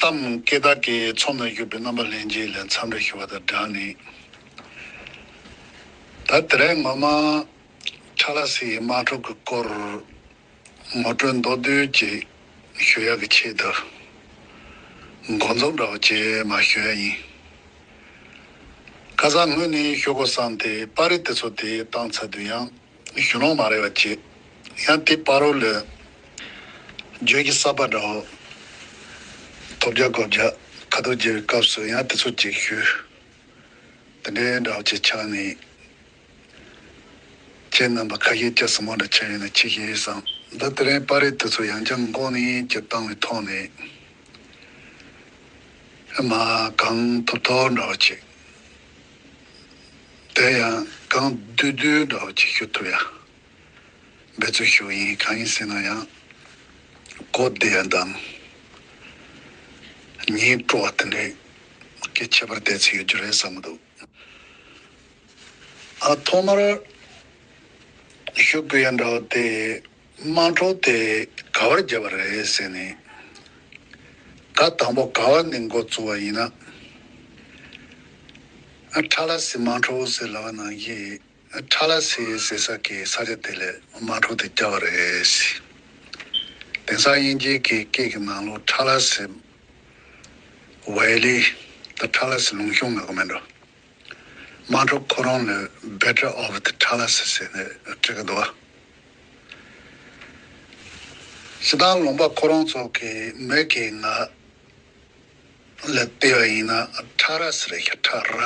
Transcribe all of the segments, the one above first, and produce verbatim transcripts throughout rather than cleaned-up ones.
གཏམ་སྐད་བརྡ་སྐད་ཚོམས་ནང་བཞུགས་པའི་རྣམ་པ་ལྷན་རྒྱས་ལ་འཚམས་འདྲི་ཞུ་བ་དང་སྦྲགས་ནས། ད་དེ་རིང་ངོ་མ་ཁྲ་ལ་སི་ཡི་དམག་འཁྲུག་གི་སྐོར་ངོ་སྤྲོད་མདོར་བསྡུས་ཀྱིས་ཞུ་ཡག་གི་ཆེད་དུ་འགོ་འཛུགས་འདྲ་བོ་ཅིག་མར་ཞུ་ཡ་ཡིན། ཁ་སང་སྔོན་ནས་ཞུ་དགོས་བསམ་སྟེ་པར་རིས་དེ་ཚོ་དེ་བཏང་ཚར་དུས་ཡང་ཞུ་ལོང་མ་རེད་པ་བྱས། ཡང་དེ་བར་དུ་ལ་བརྗོད་ཀྱི་གསར་པ་འདྲ་བོ་ཐོབ་རྒྱ་དགོས་རྒྱ་ཁ་ཐུག་བརྗེ་བའི་སྐབས་སུ་ཡང་དེ་ཚོ་ཅིག་ཞུས། དེ་འདྲའི་འདྲ་བོ་ཅིག་ཆགས་ནས། ཁྱེད་རྣམ་པ་ཁ་ཤས་སྐྱ་སེར་མོ་འདྲ་ཆགས་ཡོད་ན་ཅི་ཞིག་བསམ། ད་དེ་རིང་པར་རིས་དེ་ཚོ་ཡང་བསྐྱར་འགོ་ནས་ཅིག་བཏང་བའི་ཐོག་ནས། མར་གང་ཐུབ་ཐུབ་འདྲ་བོ་ཅིག་དེ་ཡང་གང་བསྡུས་བསྡུས་འདྲ་བོ་ཅིག་ཞུ་ཐུབ་ཡ་འབད་བརྩོན་ཞུ་ཡིན། གང་ཡིན་ཟེར་ན་ཡང་གོ་བདེ་ཡ་དང་ཉན་སྤྲོ་བ་དེ་འདྲའི་གལ་ཆེ་བར་བལྟས་ཚེ་ཡོད་རྒྱུ་རེད་བསམ་གྱི་འདུག་ཨ་ཐོག་མར་ཞུ་དགོས་ཡ་འདྲ་བོ་དེ། དམག་འཁྲུག་དེ་ག་བར་བརྒྱབ་པ་རེད་ཟེར་ནས། ད་དང་པོ་ག་བ་ནས་འགོ་བཙུགས་པ་ཡིན་ན། ཨ་ཁྲ་ལ་སི་དམག་འཁྲུག་ཟེར་ལབ་པ་ནང་བཞིན། ཨ་ཁྲ་ལ་སི་ཟེར་ས་གི་ས་ཆ་དེ་ལ་དམག་འཁྲུག་དེ་བརྒྱབ་པ་རེད། དེང་སང་དབྱིན་ཇིའི་གི་སྐད་ཀྱི་ནང་ལོགས་ཁྲ་ལ་སི་ཝེ་ལི། ད་ཁྲ་ལ་སི་ལུང་གཤོང་ལབ་གི་མེད་འགྲོ། དམག་འཁྲུག་ཁོ་རང་ལ་Battle of the Talas ཟེར་ནས་བྲིས་ཀྱི་འདུག་བ། སྤྱིར་བཏང་ལུང་པ་ཁོ་རང་ཚོ་གི་མི་གི་ངག་ལ་བལྟས་པ་ཡིན་ན་ཁྲ་ར་ཟེར་ཡ་ཁྲ་ར།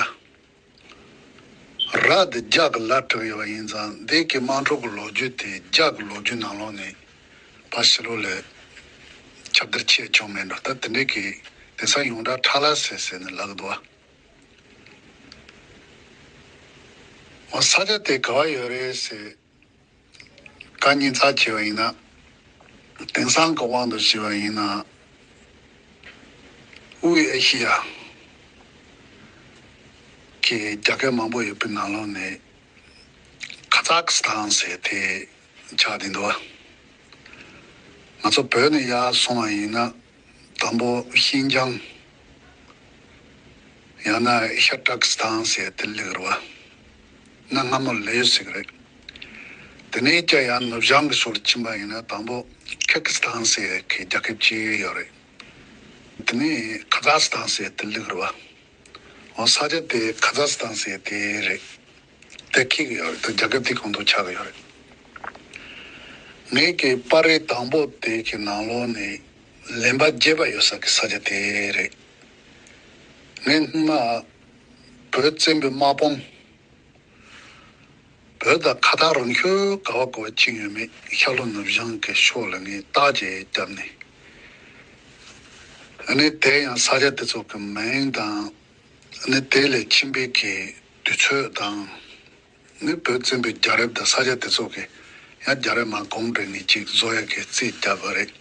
ར་དེ་རྒྱ་གི་ལ་བྲིས་ཡོད་པ་ཡིན་ཙང་འདི་གི་དམག་འཁྲུག་གི་ལོ་རྒྱུས་དེ་རྒྱ་གི་ལོ་རྒྱུས་ནང་ལོགས་ནས་ཕར་ཕྱི་ལོགས་ལ་ཁྱབ་བརྡལ་ཆེ་བྱུང་མེད་འགྲོ། ད་དེ་འདྲའི་གི་དེང་སང་ཡོངས་གྲགས་ཁྲ་ལ་སི་ཟེར་ནས་ལབ་ཀྱི་འདུག་བ། འོ་ས་ཆ་དེ་ག་བ་ཡོད་རེད་ཟེར། བཀའ་རྙིང་ཚར་བྱས་པ་ཡིན་ན། དེང་སང་གི་དབང་དུ་བྱས་པ་ཡིན་ན། དབུས་ཨེ་ཤི་ཡ་གི་རྒྱལ་ཁབ་མང་པོ་ཡོད་པའི་ནང་ལོགས་ནས་ཁ་ཛག་སི་ཐན་ཟེར་དེ་ཆགས་བསྡད་འདུག་ང་ཚོ་བོད་ནས་ཡར་སོང་བ་ཡིན་ན། དང་པོ་ཤིན་ཅང་། ཡང་ན་ཤ་ཀྲག་སི་ཐན་ཟེར་དེ་སླེབས་རེད་བ། གནའ་སྔ་མོ་ལེའུ་ཟེར་གི་རེད། དེ་ནས་ཀྱང་ཡང་ནུབ་བྱང་གི་ཕྱོགས་ལ་ཕྱིན་པ་ཡིན་ན་དང་པོ་ཁེ་ཁི་སི་ཐན་ཟེར་གི་རྒྱལ་ཁབ་ཅིག་ཡོད་རེད། དེ་ནས་ཁ་ཛག་སི་ཐན་ཟེར་དེ་སླེབས་རེད་བ། འོ་ས་ཆ་དེ་ཁ་ཛག་སི་ཐན་ཟེར་དེ་རེད། དེ་འཁེལ་གི་ཡོད་རེད། དེ་རྒྱལ་ཁབ་དེ་གང་དུ་ཆགས་གི་ཡོད་རེད། ངས་ཀྱི་པར་རིས་དང་པོ་དེ་གི་ནང་ལོགས་ནས་ལེན་པ་བརྒྱད་པ་ཡོད་ས་གི་ས་ཆ་དེ་རེད། ངས་སྔོན་མ་བོད་བཙན་པོའི་དམག་དཔུང་བོད་དང་ཁ་ཐག་རིང་ཤོས་ག་བ་ག་བ་ཕྱིན་ཡོད་མེད་ཤར་ལྷོ་ནུབ་བྱང་གི་ཕྱོགས་ལ་ངས་བརྟག་དཔྱད་བརྒྱབ་ནས། ཨ་ནི་དེ་ཡང་ས་ཆ་དེ་ཚོ་གི་མིང་དང་། ཨ་ནི་དེ་ལ་ཕྱིན་པའི་གི་དུས་ཚོད་དང་། ནི་བོད་བཙན་པོའི་རྒྱལ་རབས་དང་ས་ཆ་དེ་ཚོ་གི་ཡང་རྒྱལ་རབས་མར་གོང་འཕེལ་ནས་ཅིག་བཟོ་ཡ་གི་རྩིས་བརྒྱབ་པ་རེད།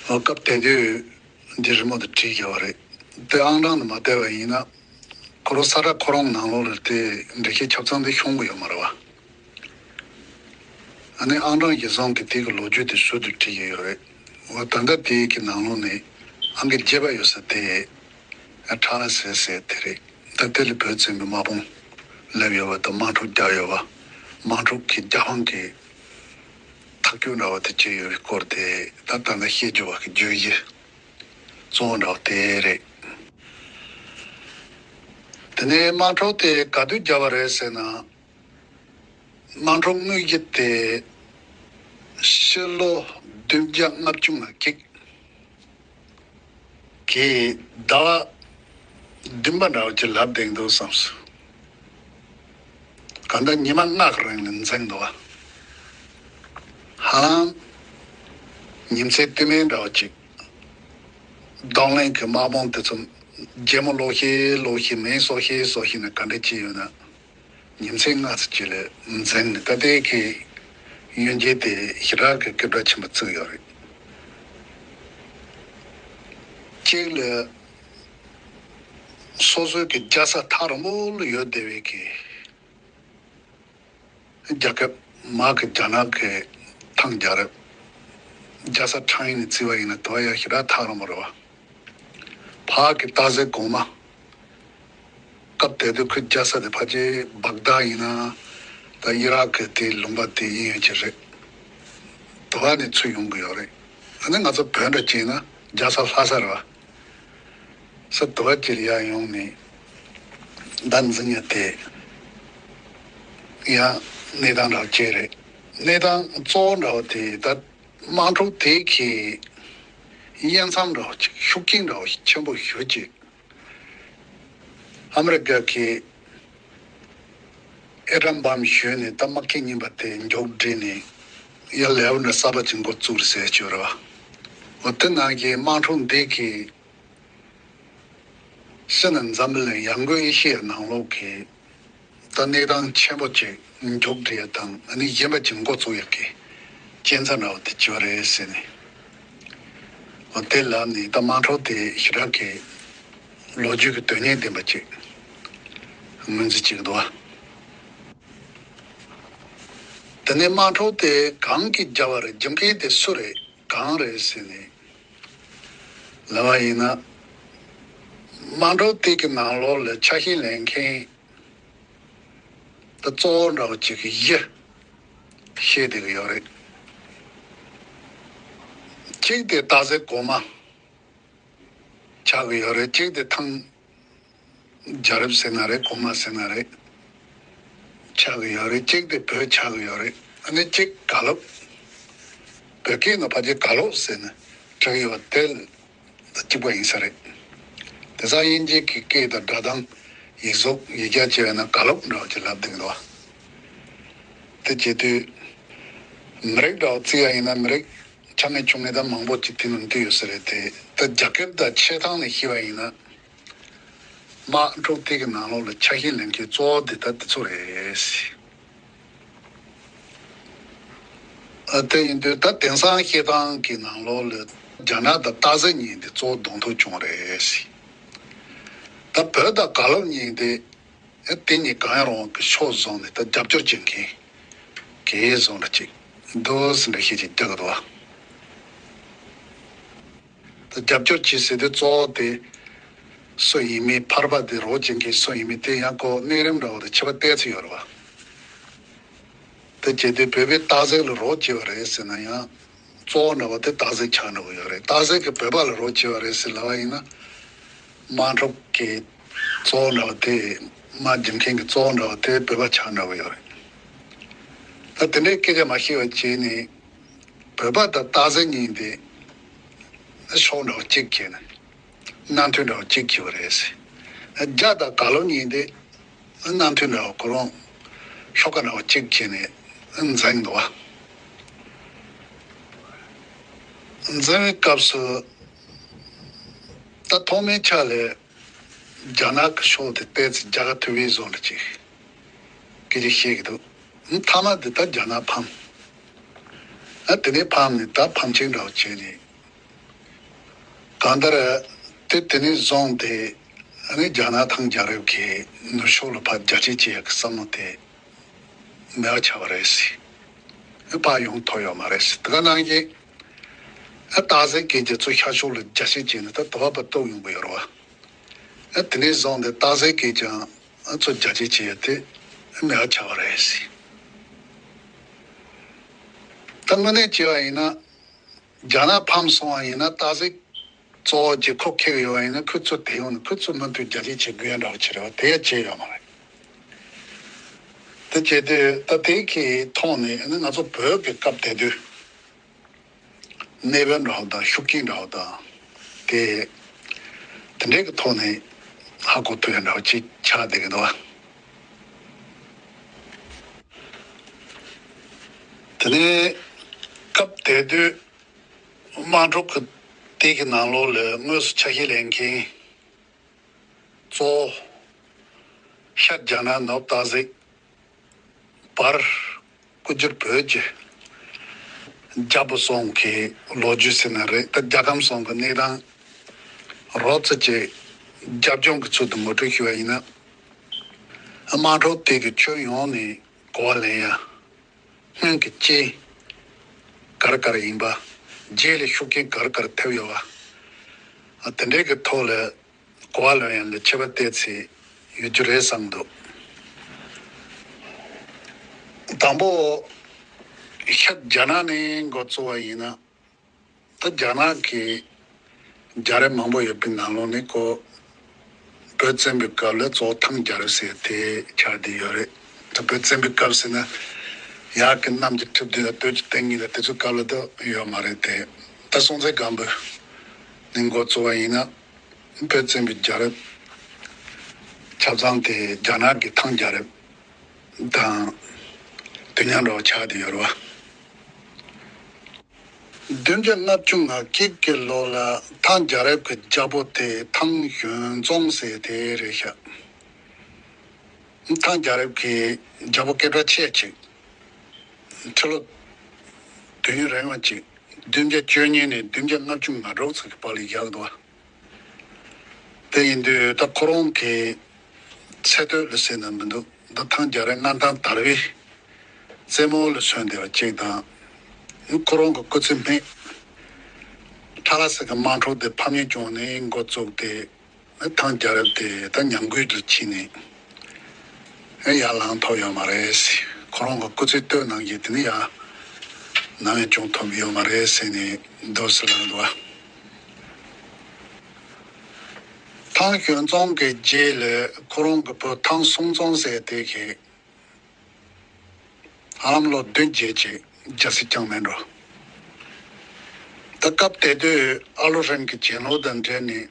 འོ་སྐབས་དེ་དུས་འདི་རི་མོ་དེ་བྲིས་བཞག་པ་རེད། དེ་ཨང་གྲངས་དུ་མ་བལྟས་པ་ཡིན་ན། ཁོ་རང་ས་ཁྲ་ཁོ་རང་ནང་ལོགས་ལ་དེ་འགྲེལ་བཤད་ཆ་ཚང་དེ་ཤོང་གི་ཡོད་མ་རེད་བ། ཨ་ནི་ཨང་གྲངས་གཞིར་བཟུང་གི་དེ་གི་ལོ་རྒྱུས་དེ་ཟུར་དུ་བྲིས་ཀྱི་ཡོད་རེད། འོ་ད་ལྟ་དེ་གི་ནང་ལོགས་ནས་ཨང་ཀི་བརྒྱད་པ་ཡོད་ས་དེ། ཨ་ཁྲ་ལ་སི་ཟེར་དེ་རེད། ད་དེ་ལ་བོད་བཙན་པོའི་དམག་དཔུང་སླེབས་ཡོད་པ་དང་དམག་འཁྲུག་བརྒྱབ་ཡོད་པ། དམག་འཁྲུག་གི་རྒྱལ་ཕམ་གྱི་ཐག་གཅོད་འདྲ་བ་དེ་བྱས་ཡོད་པའི་སྐོར་དེ་ད་ད་ལྟ་བཤད་རྒྱུ་བ་གི་བརྗོད་གཞི་གཙོ་བོ་འདྲ་བ་དེ་རེད། དེ་ནས་དམག་འཁྲུག་དེ་ག་དུས་བརྒྱབ་པ་རེད་ཟེར་ན། དམག་འཁྲུག་དངོས་གཞི་དེ་ཕྱི་ལོ་བདུན་བརྒྱ་ལྔ་བཅུ་ང་གཅིག་གི་ཟླ་བ་བདུན་པ་འདྲ་བ་ཅིག་ལབ་བསྡད་འདུག་བསམས་སོང་། གང་ལྟར་ཉི་མ་ལྔ་གི་རིང་ལ་འཛིངས་འདུག་བ། ཧ་ལམ་ཉིན་མཚན་དུས་མིན་འདྲ་བ་ཅིག་གདོང་ལེན་གྱི་དམག་དཔུང་དེ་ཚོ་རྒྱལ་མོ་ལོག་ཤེས་ལོག་ཤེས་མེ་གསོད་ཤེས་གསོད་ཤེས་ནས་ག་འདྲ་བྱས་ཡོད་ན། ཉིན་མཚན་ལྔ་ཙམ་ཅིག་ལ་འཛིངས་ནས་ད་ལྟའི་གི་གཡུལ་འགྱེད་དེ་ཞེ་དྲག་གི་སྐད་གྲགས་ཆེན་པོ་བརྩིགས་ཡོད་རེད། གཅིག་ལ་སོ་སོའི་གི་རྒྱལ་ས་ཐག་རིང་པོ་ལ་ཡོད་བསྡད་པའི་གི་རྒྱལ་ཁབ་མ་གི་རྒྱ་ནག་གི་ཐང་རྒྱལ་རབས་རྒྱལ་ས་ཁྲང་ཨན་ནས་བརྩིས་པ་ཡིན་ན་དེ་བ་ཡང་ཞེ་དྲག་ཐག་རིང་པོ་རེད་བ། ཨ་ཁི་སྟག་གཟིག་གོང་མ། སྐབས་དེ་དུས་ཁོའི་རྒྱལ་ས་དེ་ཕལ་ཆེར་བག་དྷ་ཡིན་ན། ད་ཨི་རག་གི་དེའི་ལུང་པ་དེ་ཡིན་ཡོད་ཀྱི་རེད། དེ་བ་ནས་ཚུར་ཡོང་གི་ཡོད་རེད། ཨ་ནི་ང་ཚོ་བོད་འདྲ་བྱས་ན་རྒྱལ་ས་ལྷ་ས་རེད་བ། ས་དེ་བ་ཅིག་ལ་ཡར་ཡོང་ནས་ཟླ་འཛིན་ཡ་དེ་ཡང་གནས་སྟངས་འདྲ་བ་ཅིག་རེད། གནས་སྟངས་གཙོ་བོ་འདྲ་བ་དེ་ད་དམག་འཁྲུག་དེ་གི་དབྱེ་མཚམས་འདྲ་བ་ཅིག་ཤུགས་རྐྱེན་འདྲ་བ་ཞིག་ཆེན་པོ་ཞེ་ཅིག་ཨ་མི་རི་ཀ་གི་ཨེ་ཊམ་བྷམ་གཞུས་ནས་ད་དམག་ཁུལ་རྙིང་པ་དེ་མགྱོགས་སྒྲིལ་ནས་ཡར་ལེ་ཝལ་འདྲ་གསར་པ་ཅིག་འགོ་བཙུགས་རེད་ཟེར་གྱི་ཡོད་རེད་བ། འོ་དེ་ནང་གི་དམག་འཁྲུག་འདི་གི་ཕྱི་ནས་འཛམ་བུ་གླིང་ཡང་སྒོས་ཨེ་ཤི་ཡའི་ནང་ལོགས་ཀྱི་ད་གནས་སྟངས་ཆེན་པོ་ཅིག་མགྱོགས་སྒྲིལ་ཡ་དང་ཨ་ནི་གཞན་པ་ཅིག་འགོ་བཙུགས་ཡ་གི་རྐྱེན་རྩ་འདྲ་བ་དེ་བྱས་པ་རེད་ཟེར་ནས། འོ་དེ་ལ་ནི་ད་དམག་འཁྲུག་དེ་ཞེ་དྲག་གི་ལོ་རྒྱུས་ཀྱི་དོན་སྙིང་ལྡན་པ་ཅིག་ངོས་འཛིན་བྱེད་ཀྱི་འདུག་བ། དེ་ནས་དམག་འཁྲུག་དེ་གང་གིས་བརྒྱབ་པ་རེད། རྒྱུ་མཁན་དེ་སུ་རེད། གང་རེད་ཟེར་ནས་ལབ་པ་ཡིན་ན། དམག་འཁྲུག་དེ་གི་ནང་ལོགས་ལ་ཆ་ཤས་ལེན་མཁན་ད་གཙོ་བོ་འདྲ་བོ་ཅིག་གི་བཞི་བཤད་བསྡད་ཀྱི་ཡོད་རེད། གཅིག་དེ་སྟག་གཟིག་གོང་མ་ཆགས་ཀྱི་ཡོད་རེད། གཅིག་དེ་ཐང་རྒྱལ་རབས་ཟེར་ན་རེད། གོང་མ་ཟེར་ན་རེད། ཆགས་ཀྱི་ཡོད་རེད། གཅིག་དེ་བོད་ཆགས་ཀྱི་ཡོད་རེད། ཨ་ནི་གཅིག་ག་ལོབ། བོད་སྐད་ནང་ཕལ་ཆེར་ག་ལོབ་ཟེར་ནས་བྲིས་ཡོད་དེ་ལ་གཅིག་པ་ཡིན་ས་རེད། དེ་ས་དབྱིན་ཇི་གི་སྐད་དང་སྒྲ་གདངས་ཡིག་གཟུགས་ཡིག་རྒྱ་བྱས་པ་ན་ག་ལོབ་འདྲ་བ་ཅིག་ལབ་བསྡད་འདུག་དེ་བྱེད་དུས་མི་རིགས་འདྲ་བ་བརྩི་ཡ་ཡིན་ན་མི་རིགས་ཆ་ངེས་ཆུང་ངེས་དང་མང་པོ་ཅིག་དེ་ནང་འདུས་ཡོད་ས་རེད་དེ། ད་རྒྱ་སྐད་དང་ཆེ་ཐང་ནས་ཤེས་པ་ཡིན་ན། དམག་འཁྲུག་དེ་གི་ནང་ལོགས་ལ་ཆ་ཤས་ལེན་མཁན་གཙོ་བོ་དེ་ད་དེ་ཚོ་རེད། ཨ་དེ་ཡིན་དུས་ད་དེང་སང་བཤད་སྟངས་ཀྱི་ནང་ལོགས་ལ་རྒྱ་ནག་དང་སྟག་གཟིག་གཉིས་དེ་གཙོ་བོ་གདོང་ཐུག་བྱུང་བ་རེད། ད་བོད་དང་ག་ལོབ་གཉིས་དེ་ཨ་དེ་གཉིས་གང་ཡང་རུང་གི་ཕྱོགས་བཟུང་ནས་ད་རྒྱབ་སྐྱོར་བྱེད་མཁན་གྱི་བཟོ་འདྲ་ཅིག་འདུག་ཟེར་འདྲ་བཤད་ཅིག་རྒྱག་གི་འདུག་བ། ད་རྒྱབ་སྐྱོར་བྱེད་ཟེར་དུས་གཙོ་བོ་དེ་སུ་ཡིན་མིན་ཕར་པ་དེ་རོགས་བྱེད་མཁན་སུ་ཡིན་མིན་དེ་ཡང་ཁོ་གནས་རིམ་འདྲ་བོ་དེ་ཁྱད་པར་བལྟས་ཚུལ་ཡོད་རེད་བ། དེ་བྱེད་དུས་བོད་པས་སྟག་གཟིག་ལ་རོགས་བྱས་པ་རེད་ཟེར་ན་ཡང་གཙོ་བོ་འདྲ་བོ་དེ་སྟག་གཟིག་ཆགས་འགྲོ་གི་ཡོད་རེད། སྟག་གཟིག་གིས་བོད་པ་ལ་རོགས་བྱས་པ་རེད་ཟེར་ལབ་པ་ཡིན་ན། དམག་འཁྲུག་གི་གཙོ་བོ་འདྲ་བོ་དེ་དམག་རྒྱག་མཁན་གྱི་གཙོ་བོ་འདྲ་བོ་དེ་བོད་པ་ཆགས་འགྲོ་གི་ཡོད་རེད། ད་དེ་འདྲའི་སྐད་ཆ་མ་བཤད་པ་བྱས་ནས། བོད་པ་དང་སྟག་གཟིག་གཉིས་དེ་ཕྱོགས་འདྲ་བོ་གཅིག་བྱས་ནས་རྣམ་ཐོས་འདྲ་བོ་གཅིག་བྱས་པ་རེད། རྒྱ་དང་ག་ལོབ་གཉིས་དེ་རྣམ་ཐོས་འདྲ་བོ་ཁོ་རང་ཤོག་ཁ་འདྲ་བོ་གཅིག་བྱས་ནས་འཛིན་འདུག་བ། འཛིན་པའི་སྐབས་སུ་ད་ཐོག་མའི་ཆ་ལ་རྒྱ་ནག་གི་ཕྱོགས་དེ་ཏོག་ཙམ་རྒྱལ་ཁ་ཐོབ་པའི་བཟོ་འདྲ་ཅིག་སྐད་ཆ་བཤད་ཀྱི་འདུག་མཐའ་མ་དེ་ད་རྒྱ་ནག་ཕམ། ཨ་དེ་ནས་ཕམ་ནས་ད་ཕམ་ཆེན་འདྲ་བོ་བྱས་ནས། གང་ལྟར་དེ་དེ་ནས་བཟུང་སྟེ་ཨ་ནི་རྒྱ་ནག་དང་རྒྱལ་རབས་ཀྱི་ནུབ་ཕྱོགས་ལ་ཕར་རྒྱ་སྐྱེད་བྱེད་ཡག་གི་བསམ་བློ་དེ་མེད་པ་ཆགས་པ་རེད་ཟེར། ཕར་ཡོང་ཐུབ་ཡོད་མ་རེད་ཟེར། དེ་ག་ནང་བཞིན་ཨ་སྟག་གཟིག་གིས་རྒྱ་མཚོ་ཤར་ཕྱོགས་ལ་རྒྱ་སྐྱེད་བྱས་ནས་ད་དེ་བ་ཕར་གཏུག་ཡོང་གི་ཡོད་རེད་བ། ཨ་དེ་ནས་བཟུང་སྟེ་སྟག་གཟིག་གིས་ཀྱང་ཨ་མཚོ་རྒྱ་སྐྱེད་བྱེད་ཡག་དེ་མེད་པ་ཆགས་པ་རེད་ཟེར། ད་དངོས་གནས་བྱས་པ་ཡིན་ན། རྒྱ་ནག་ཕམ་སོང་བ་ཡིན་ན་སྟག་གཟིག་གཙོ་བོ་གཅིག་ཁོ་འཁྱེར་གི་ཡོད་པ་ཡིན་ན་ཁོ་ཚོ་དེ་ཡོང་ནས་ཁོ་ཚོ་མུ་མཐུད་རྒྱ་སྐྱེད་བྱེད་དགོས་ཡ་འདྲ་བོ་བྱེད་རེད་བ། དེ་ཡ་བྱས་ཡོད་མ་རེད། དེ་བྱས་དུས་ད་དེ་གི་ཐོག་ནས་ཨ་ནི་ང་ཚོ་བོད་ཀྱི་སྐབས་དེ་དུས་གནས་བབ་འདྲ་བོ་དང་ཤུགས་རྐྱེན་འདྲ་བོ་དང་དེ་དེ་འདྲའི་གི་ཐོག་ནས་ཧ་གོ་ཐུབ་ཡ་འདྲ་བོ་ཅིག་ཆགས་བསྡད་ཀྱི་འདུག་བ། དེ་ནས་སྐབས་དེ་དུས་དམག་འཁྲུག་གི་དེ་གི་ནང་ལོགས་ལ་དངོས་སུ་ཆ་ཤས་ལེན་མཁན་གཙོ་བོ་ཤར་རྒྱ་ནག་ནུབ་སྟག་གཟིག་བར་སྐུ་བཅུར་བོད་ཀྱི་རྒྱལ་པོ་ཚོ་གི་ལོ་རྒྱུས་ཟེར་ན་རེད། ད་རྒྱལ་ཁམས་ཚོ་གི་གནས་སྟངས་རོབ་ཙམ་ཅིག་རྒྱབ་ལྗོངས་ཀྱི་ཚུལ་དུ་ངོ་སྤྲོད་ཞུས་པ་ཡིན་ན། དམག་འཁྲུག་དེ་གི་ཁྱོན་ཡོངས་ནས་གོ་བ་ལེན་ཡ། སྔོན་གྱི་རྐྱེན་ག་རེ་ག་རེ་ཡིན་པ། རྗེས་ལ་ཤུགས་རྐྱེན་ག་རེ་ག་རེ་ཐེབས་ཡོད་པ། དེ་འདྲའི་གི་ཐོག་ལ་ གོ་བ་ལོན་ཡ་ལ་ཁྱད་པར་ཏོག་ཙམ་ཡོད་རྒྱུ་རེད་བསམ་འདུག། དང་པོ། ཤར་རྒྱ་ནག་ནས་འགོ་བཙུགས་པ་ཡིན་ན། ད་རྒྱ་ནག་གི་རྒྱལ་རབས་མང་པོ་ཡོད་པའི་ནང་ལོགས་ནས་ཁོ་བོད་བཙན་པོའི་སྐབས་ལ་གཙོ་བོ་ཐང་རྒྱལ་རབས་ཟེར་དེ་ཆགས་བསྡད་ཡོད་རེད། ད་བོད་བཙན་པོའི་སྐབས་ཟེར་ན་ཡར་གྱི་གནམ་གྱི་ཁྲི་བདུན་ལ་སྟོད་ཀྱི་སྟེང་གཉིས་ལ་དེ་ཚོའི་སྐབས་ལ་ད་ཡོད་མ་རེད་དེ། ད་སྲོང་བཙན་སྒམ་པོ་ནས་འགོ་བཙུགས་པ་ཡིན་ན། བོད་བཙན་པོའི་རྒྱལ་རབས་ཆ་ཚང་དེ་རྒྱ་ནག་གི་ཐང་རྒྱལ་རབས་དང་དེ་མཉམ་འདྲ་བ་ཆགས་བསྡད་ཡོད་རེད་བ། བདུན་བརྒྱ་ལྔ་བཅུ་ང་གཅིག་གི་ལོ་ལ་ཐང་རྒྱལ་རབས་ཀྱི་རྒྱལ་པོ་དེ་ཐང་ཞོན་ཙོང་ཟེར་དེ་རེད་ཤག། ཐང་རྒྱལ་རབས་ཀྱི་རྒྱལ་པོ་སྐད་གྲགས་ཆེ་ཅིག། ཁྲི་ལོ་དུས་ཡུན་རིང་བ་ཅིག། བདུན་བརྒྱ་བཅུ་གཉིས་ནས་བདུན་བརྒྱ་ལྔ་བཅུ་ང་དྲུག་ཙམ་གྱི་བར་ལ་བཞག་འདུག། དེ་ཡིན་དུས་ད་ཁོ་རང་གི་ཚེ་སྟོད་ལ་ཟེར་ན་མི་འདུག། ད་ཐང་རྒྱལ་རབས་མངའ་ཐང་དར་བའི་རྩེ་མོ་ལ་སོན་བསྡད་པ་གཅིག་དང་། ཁོ་རང་གི་སྐུ་ཚེ་སྨད་ཁྲ་ལ་ཟེར་གི་དམག་འཁྲུག་དེ་ཕམ་ཉེས་བྱུང་ནས་འགོ་བཙུགས་ཏེ། ཐང་རྒྱལ་རབས་དེ་ད་ཉམས་རྒུད་དུ་ཕྱིན་ནས་ཡར་ལངས་ཐུབ་ཡོད་མ་རེད། ཁོ་རང་གི་སྐུ་ཚེ་སྟོད་ནང་བཞིན་དེ་ནི་ཡང་ནམ་ཡང་བྱུང་ཐུབ་ཡོད་མ་རེད་ཟེར་ནས་འདུག་ཟེར་ལབ་འདུག། ཐང་ཞོན་ཙོང་གི་རྗེས་ལ་ཁོ་རང་གི་བུ་ཐང་སུང་ཙོང་ཟེར་དེ་གིས་ཧ་ལམ་ལོ་བདུན་བརྒྱད་ཅིག་རྒྱལ་སྲིད་བསྐྱངས་མེད་འགྲོ། ད་སྐབས་དེ་དུས་ཨ་ལོ་ཧྲན་གྱི་གྱེན་ལོག་དང་འབྲེལ་ནས།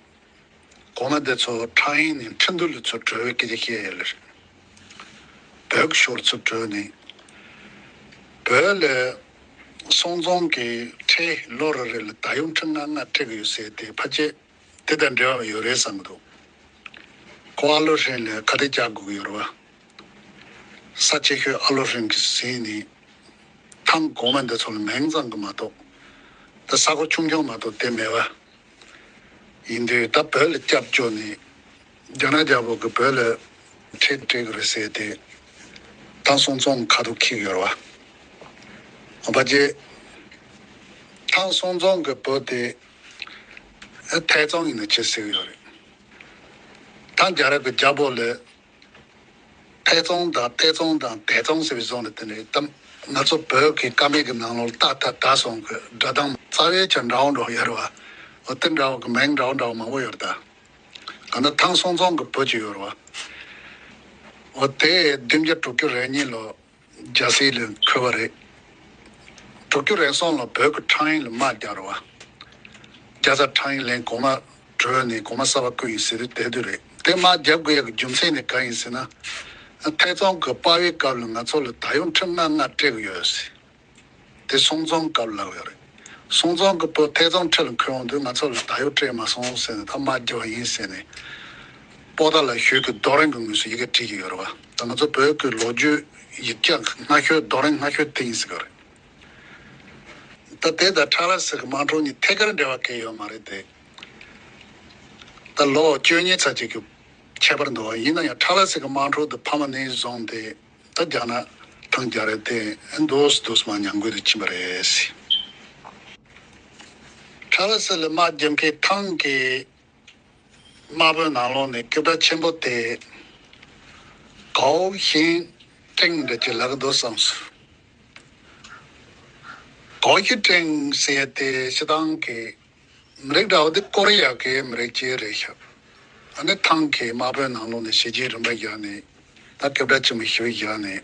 གོང་མ་དེ་ཚོ་ཁྲང་ཨན་ནས་ཁྲིན་ཏུའུ་ལ་ཚུར་འགྲོ་བའི་སྐད་ཆ་བཤད་ཡོད་ལ། བོད་ཀྱི་ཕྱོགས་ཚུར་འགྲོ་ནས། བོད་ལ་སུང་ཙོང་གི་ཁྲལ་ལོ་རེ་རེ་ལ་ད་ཡོང་ཁྲི་ལྔ་ལྔ་སྤྲད་ཀྱི་ཡོད་ཟེར་ཏེ། ཕལ་ཆེར་དེ་དང་འབྲེལ་བ་ཡོད་རེད་བསམ་གྱི་འདུག། ཁོ་ཨ་ལོ་ཧྲན་ལ་ཁ་གཏད་བཅག་དགོས་ཀྱི་ཡོད་རེད་བ། ས་ཆེ་ཤོས་ཨ་ལོ་ཧྲན་གྱིས་ཟིན་ནས། ཐང་གོང་མ་འདི་ཚོ་ལ་མིང་ཙམ་གྱི་མ་གཏོགས། ད་ས་ཁོངས་ཆུང་ཆུང་མ་གཏོགས་དེ་མེད་པ། ཡིན་དུས་ད་བོད་ལ་སྐྱབས་བཅོལ་ནས། རྒྱ་ནག་རྒྱལ་པོ་གིས་བོད་ལ་ཁྲལ་སྤྲད་ཀྱི་རེད་ཟེར་ཏེ། ཐང་སུང་ཙོང་ཁ་ཐུག་འཁྱེར་ཡོད་རེད་བ། འོ་ཕལ་ཆེར་ཐང་སུང་ཙོང་གི་བུ་དེ་ཐའེ་ཙུང་ཡིན་ན་ཆེ་ཟེར་གྱི་ཡོད་རེད། ཐང་རྒྱལ་རབས་ཀྱི་རྒྱལ་པོ་ལ། ཐའེ་ཙུང་དང་ཏའེ་ཙུང་དང་ཏའེ་ཙུང་ཟེར་བའི་གཟུགས་ནི་དེ་ནི་གཏམ། ང་ཚོ་བོད་ཀྱི་ཀ་མད་ཀྱི་ནང་ལོགས་ལ་ཏ་ཐ་ད་སོང་གི་སྒྲ་གདངས་རྩ་བའི་ཆ་འདྲ་བོ་འདྲ་བོ་ཡོད་རེད་བ། འོ་དེ་འདྲ་བོ་གི་མིང་འདྲ་བོ་འདྲ་བོ་མང་པོ་ཡོད་རེད་ད། གང་ལྟར་ཐང་སུང་ཙོང་གི་བུ་ཅིག་ཡོད་རེད་བ། འོ་དེ་བདུན་བརྒྱ་དྲུག་ཅུ་རེ་གཉིས་ལོ། རྒྱལ་སྲིད་ལ་འཁོད་པ་རེད། དྲུག་ཅུ་རེ་གསུམ་ལ་བོད་ཀྱི་ཁྲང་ཨན་ལ་དམག་རྒྱག་རེད་བ། རྒྱལ་ས་ཁྲང་ཨན་ལ་གོང་མ་བྲོས་ནས་གོང་མ་གསར་པ་བསྐོས་ཡིན་ཟེར་དུས་དེ་དུས་རེད། དེ་དམག་རྒྱག་དགོས་ཡག་གི་རྒྱུ་མཚན་ནི་གང་ཡིན་ཟེར་ན། ཐའེ་ཙུང་གི་དཔའ་བོའི་སྐབས་ལ་ང་ཚོ་ལ་ད་ཡོང་ཁྲི་ལྔ་ལྔ་སྤྲད་གི་ཡོད་ཟེར། དེ་སུང་ཙོང་སྐབས་ལ་ལབ་ཡོད་རེད། སུང་ཙོང་གི་བུ་ཐའེ་ཙུང་ཁྲི་ལ་འཁོད་ཡོང་དུས་ང་ཚོ་ལ་ད་ཡོང་སྤྲད་མ་སོང་ཟེར་ནས་ད་དམག་རྒྱག་པ་ཡིན་ཟེར་ནས། པོ་ཏཱ་ལ་ཞུས་ཀྱི་རྡོ་རིང་གི་ངོས་སུ་ཡི་གེ་བྲིས་ཀྱི་ཡོད་རེད་བ། ད་ང་ཚོ་བོད་ཀྱི་ལོ་རྒྱུས་ཡིག་ཆ་སྔ་ཤོས་རྡོ་རིང་སྔ་ཤོས་དེ་ཡིན་ཟེར་གྱི་རེད། ད་དེ་དང་ཁྲ་ལ་ཟེར་གྱི་དམག་འཁྲུག་གཉིས་ཐད་ཀར་འབྲེལ་བ་གང་ཡང་ཡོད་མ་རེད་དེ། ད་ལོ་བཅུ་གཉིས་ཙམ་ཅིག་གི་ཁྱད་པར་འདུག་བ། ཡིན་ན་ཡང་ཁྲ་ལ་ཟེར་གྱི་དམག་འཁྲུག་དེ་ཕ་མ་ནས་བཟུང་སྟེ། ད་རྒྱ་ནག་ཐང་རྒྱལ་རབས་དེ་འདུག་སེ་འདུག་སེ་མར་ཉམས་རྒུད་དུ་ཕྱིན་པ་རེད། ཁྲ་ལ་ཟེར་ལ་དམག་རྒྱག་མཁན་ཐང་གི་དམག་དཔོན་ནང་ལོགས་ནས་སྐད་གྲགས་ཆེན་པོ་དེ་ཀའོ་ཤིན་ཀྲེང་འདྲ་ཅིག་ལབ་ཀྱི་འདུག་བསམས་སོང་། ཀའོ་ཤིན་ཀྲེང་ཟེར་ཡ་དེ་སྤྱིར་བཏང་གི་མི་རིགས་འདྲ་བོ་དེ་ཀོ་རི་ཡ་གི་མི་རིགས་ཅིག་རེད་ཤག། ཨ་ནི་ཐང་གི་དམག་དཔོན་ནང་ལོགས་ནས་ཞི་ཆེན་རིམ་པ་བཞག་ནས། ད་སྐད་གྲགས་ཆེན་པོ་ཞེ་པོ་བཞག་ནས།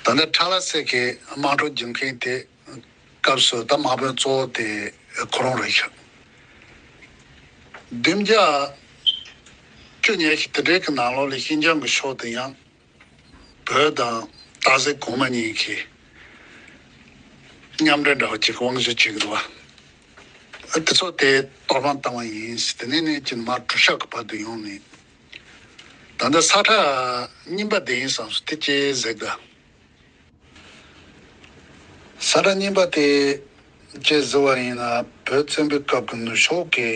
ད་ནི་ཁྲ་ལ་ཟེར་གི་དམག་འཁྲུག་རྒྱག་མཁན་དེ་སྐབས་སུ་ད་དམག་དཔོན་གཙོ་བོ་དེ་ཁོ་རང་རེད་ཤག། བདུན་བརྒྱ་བཅུ་ཉེར་བཞི་དེ་འདྲའི་གི་ནང་ལོགས་ལ་ཤིན་ཅང་གི་ཕྱོགས་དེ་ཡང་བོད་དང་སྟག་གཟིག་གོང་མ་གཉིས་ཀྱི་མཉམ་འབྲེལ་འདྲ་བོ་ཅིག་དབང་བསྒྱུར་བྱེད་ཀྱི་འདུག་བ། དེ་ཚོ་དེ་གཏོར་ཕམ་བཏང་བ་ཡིན་ཟེར། དེ་ནས་ནས་ཀྱིན་མར་གྲུ་ཤག་གི་བར་དུ་ཡོང་ནས། ད་ལྟ་ས་ཁྲ་གཉིས་པ་དེ་ཡིན་བསམས་སོང་། དེ་ཅི་ཟེར་ག། ས་ཁྲ་གཉིས་པ་དེ་ཅི་ཟེར་བ་ཡིན་ན། བོད་བཙན་པོའི་སྐབས་ཀྱི་ནུབ་ཕྱོགས་ཀྱི་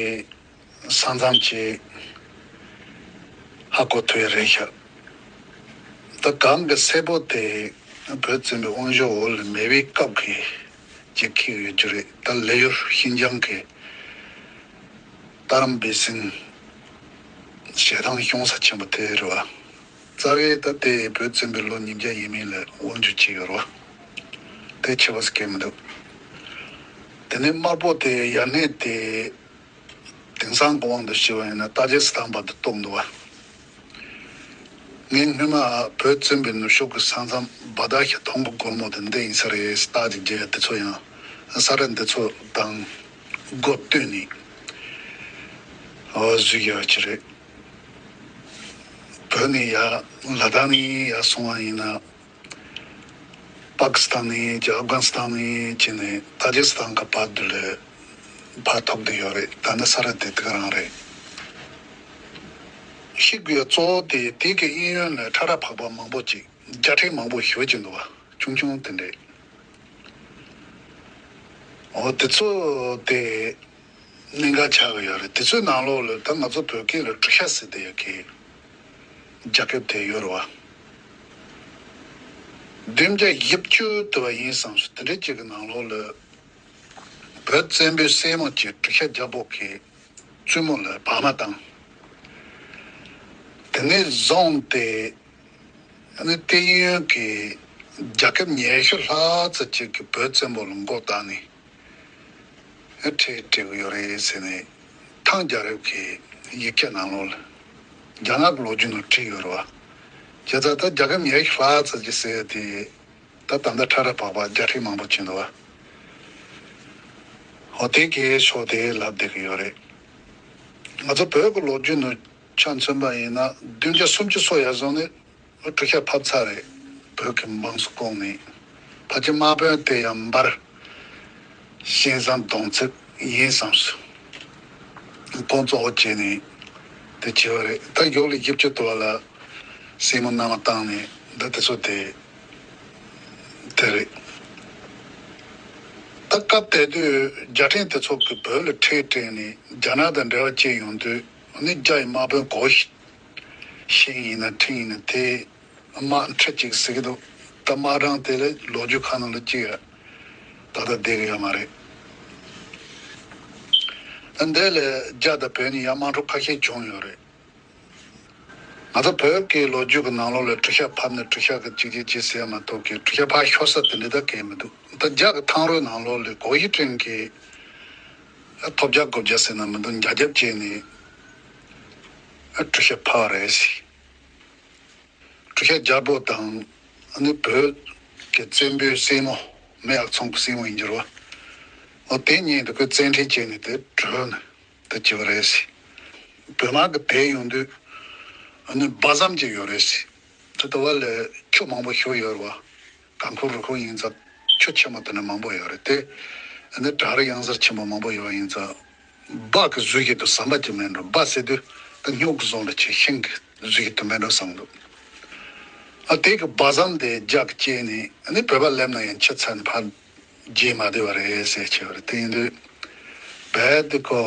ས་མཚམས་ཀྱི་ཧ་གོ་ཐུབ་ཡ་རེད་ཤག། ད་གང་གི་སེར་པོ་དེ་བོད་བཙན་པོའི་དབང་ཤུགས་འོག་ལ་མེད་པའི་སྐབས་ཀྱི་ཅིག་འཁྱེར་ཡོད་རྒྱུ་རེད། ད་ལེ་ཡུལ་ཤིན་ཅང་གི་ད་ རམ་སྦེ་སིན་ཞལ་ཐང་ཤོང་ས་ཆེན་པོ་དེ་རེད་བ། རྩ་བའི་ད་དེ་བོད་བཙན་པོའི་ལོ་ཉིས་བརྒྱ་ཡས་མས་ལ་དབང་སྒྱུར་བྱས་ཡོད་རེད་བ། དེ་ཆེ་བ་སྐད་མི་འདུག་དེ་ནས་དམར་པོ་དེ་ཡར་སྣེ་དེ་དེང་སང་གི་དབང་དུ་བྱས་པ་ཡིན་ན་ཏཱ་ཇིག་སི་ཐན་བར་དུ་གཏོགས་འདུག་བ། ངས་སྔོན་མ་བོད་བཙན་པོའི་ནུབ་ཕྱོགས་ཀྱི་ས་མཚམས་བ་དྷ་ཤ་དང་པོ་སྒོར་མོ་དེ་འདི་ཡིན་ས་རེད་ཟེར་རྟགས་ཅིག་བརྒྱབ་ཡ། དེ་ཚོ་ཡང་ས་ར་འདི་ཚོ་དང་སྒོ་བསྟུན་ནས་འོ་བཟོས་ཡོད་ཀྱི་རེད། བོད་ནས་ཡར་ལ་དྭགས་ནས་ཡར་སོང་བ་ཡིན་ན། པ་ཀི་སི་ཐན་ནས་ཀྱི་ཨབ་གྷ་སི་ཐན་ནས་ཀྱི་ནས་ཏཱ་ཇིག་སི་ཐན་ག་བར་དུ་ལ་ཕར་ཐུག་བསྡད་ཡོད་རེད། ད་ནི་ས་ར་དེ་དེ་ག་རང་རེད། ཤེས་དགོས་ཡ་གཙོ་བོ་དེ་དེ་གི་གཡས་གཡོན་ལ་ཁྲ་ར་ཕག་པ་མང་པོ་ཅིག་རྒྱ་ཕྲན་མང་པོ་ཞེ་པོ་ཅིག་འདུག་བ། ཆུང་ཆུང་དེ་འདྲས། འོ་དེ་ཚོ་དེ་གནད་འགག་ཆགས་ཀྱི་ཡོད་རེད། དེ་ཚོའི་ནང་ལོགས་ལ་ད་ང་ཚོ་བོད་སྐད་ལ་གྲུ་ཤ་ཟེར་བསྡད་ཡ་གི་རྒྱལ་ཁབ་དེ་ཡོད་རེད་བ། བདུན་བརྒྱ་བཞི་བཅུ་དུ་བ་ཡིན་བསམ་སོང་། དེ་འདྲ་ཅིག་གི་ནང་ལོགས་ལ་བོད་བཙན་པོའི་སྲས་མོ་གཅིག་གྲུ་ཤ་རྒྱལ་པོ་གི་བཙུན་མོ་ལ་བག་མ་བཏང་། དེ་ནས་བཟུང་སྟེ་ཨ་ནི་དེ་གཡོན་གྱི་རྒྱལ་ཁབ་ཉི་ཤུ་ལྷག་ཙམ་ཅིག་གིས་བོད་བཙན་པོ་ལ་མགོ་བཏགས་ནས་ཨ་ཁྲལ་སྤྲད་ཀྱི་ཡོད་རེད་ཟེར་ནས་ཐང་རྒྱལ་རབས་ཀྱི་ཡིག་ཆ་ནང་ལོགས་ལ་རྒྱ་ནག་གི་ལོ་རྒྱུས་ནང་བྲིས་ཡོད་རེད་བ། བྱས་ཙང་ད་རྒྱལ་ཁབ་ཉི་ཤུ་ལྷག་ཙམ་ཅིག་ཟེར་ཡ་དེ། ད་ད་ལྟ་ཁྲ་ར་ཕག་པ་རྒྱ་ཕྲན་མང་པོ་བྱིན་འདུག་བ། འོ་དེ་གའི་ཕྱོགས་དེ་ལབ་བསྡད་ཀྱི་ཡོད་རེད། ང་ཚོ་བོད་ཀྱི་ལོ་རྒྱུས་ནང་ཆ་མཚོན་པ་ཡིན་ན་བདུན་བརྒྱ་སུམ་ཅུ་སོ་ཡར་སོང་ནས་གྲུ་ཤ་ཕབ་ཚར་རེད། བོད་ཀྱི་འབངས་སུ་བསྐོངས་ནས་ཕལ་ཆེར་དམག་དཔོན་དེ་ཡང་འབར། ཞིང་བཟང་གདོང་ཚེགས་ཡིན་བསམ་སོང་། ཁོང་གཙོ་བོ་བྱས་ནས་དེ་བྱས་པ་རེད། ད་ཡོག་ལི་ཡིབ་ཅི་ཏོ་ལ་སྲས་མོ་མནའ་མ་བཏང་ནས་ད་དེ་ཚོ་དེ་དེ་རེད། ད་སྐབས་དེ་དུས་རྒྱ་ཕྲན་དེ་ཚོ་གིས་བོད་ལ་ཁྲལ་སྤྲད་ནས་རྒྱ་ནག་དང་འབྲེལ་བ་བཅད་ཡོང་དུས་ཨ་ནི་རྒྱ་ཡི་དམག་དཔོན་གོ་ཤིན་ཡིན་ན་ཁྲིན་ཡིན་ན་དེ། དམག་ཁྲི་གཅིག་ཟེར་གྱི་འདུག་ད་དམག་གྲངས་དེ་ལས་ལོ་རྒྱུས་ཁག་ནང་ལ་གཅིག་ཡ་ད་ལྟ་བསྡད་ཀྱི་ཡོད་མ་རེད། ད་འདི་ལས་རྒྱ་དང་བོད་གཉིས་ཡང་དམག་འཁྲུག་ཁ་ཤས་བྱུང་ཡོད་རེད། ང་ཚོ་བོད་ཀྱི་ལོ་རྒྱུས་ཀྱི་ནང་ལོགས་ལ་གྲུ་ཤ་ཕབ་ནས་གྲུ་ཤ་གི་གཅིག་གཅིག་གཅིག་ཟེར་ཡ་མ་གཏོགས་ཀྱི་གྲུ་ཤ་ཕར་ཤོར་ས་དེ་འདྲ་ད་གང་ཡང་མི་འདུག་ད་རྒྱ་གི་ཐང་རོའི་ནང་ལོགས་ལ་གོ་ཡི་ཀྲེང་གིས་ཐོབ་རྒྱག་དགོ་རྒྱག་ཟེར་ན་མི་འདུག་རྒྱ་རྒྱབ་བྱས་ནས་གྲུ་ཤ་ཕབ་རེད་ཟེར། གྲུ་ཤ་རྒྱལ་པོ་དང་ཨ་ནི་བོད་ཀྱི་བཙན་པོའི་སྲས་མོ་མེས་ཨག་ཚོམ་གྱི་སྲས་མོ་ཡིན་གྱི་རེད་བ། འོ་དེ་གཉིས་འདི་ཁོས་བཙན་ཁྲིད་བྱས་ནས་དེ་བྲོས་ནས་དེ་བྱས་པ་རེད་ཟེར། བོད་དམག་གི་བསྡད་ཡོང་དུས་ཨ་ནི་སྦ་ཟམ་ཅིག་ཡོད་རེད་ཟེར། དེ་ལྟ་བ་ལས་ཆུ་མང་པོ་ཞུགས་ཡོད་རེད་བ། གངས་ཁུག་རི་ཁུག་ཡིན་ཙང་ཆུ་ཆེན་མོ་དེ་འདྲ་མང་པོ་ཡོད་རེད་དེ། ཨ་ནི་བྲག་རི་གཡང་གཟར་ཆེན་པོ་མང་པོ་ཡོད་ཡིན་ཙང་། སྦ་གི་བཟོས་ཀྱི་འདུག་ཟམ་པ་ཅིག་མེད་འགྲོ། སྦ་ཟེར་དུས་ད་སྨྱུག་གི་བཟོ་འདྲ་ཅིག་ཤིང་གི་བཟོས་ཀྱི་འདུག་མེད་འགྲོ་བསམ་འདུག་ཨ་དེ་གི་སྦ་ཟམ་དེ་རྒྱ་གི་བཅད་ནས་ཨ་ནི་བོད་པ་སླེབས་ན་ཡང་ཕྱི་ཚ་ནས་ཕར་རྒྱས་མ་བསྡད་པ་རེད་ཟེར་བྱས་པ་རེད། དེ་ཡིན་དུས་རྦད་དེ་ཁོ་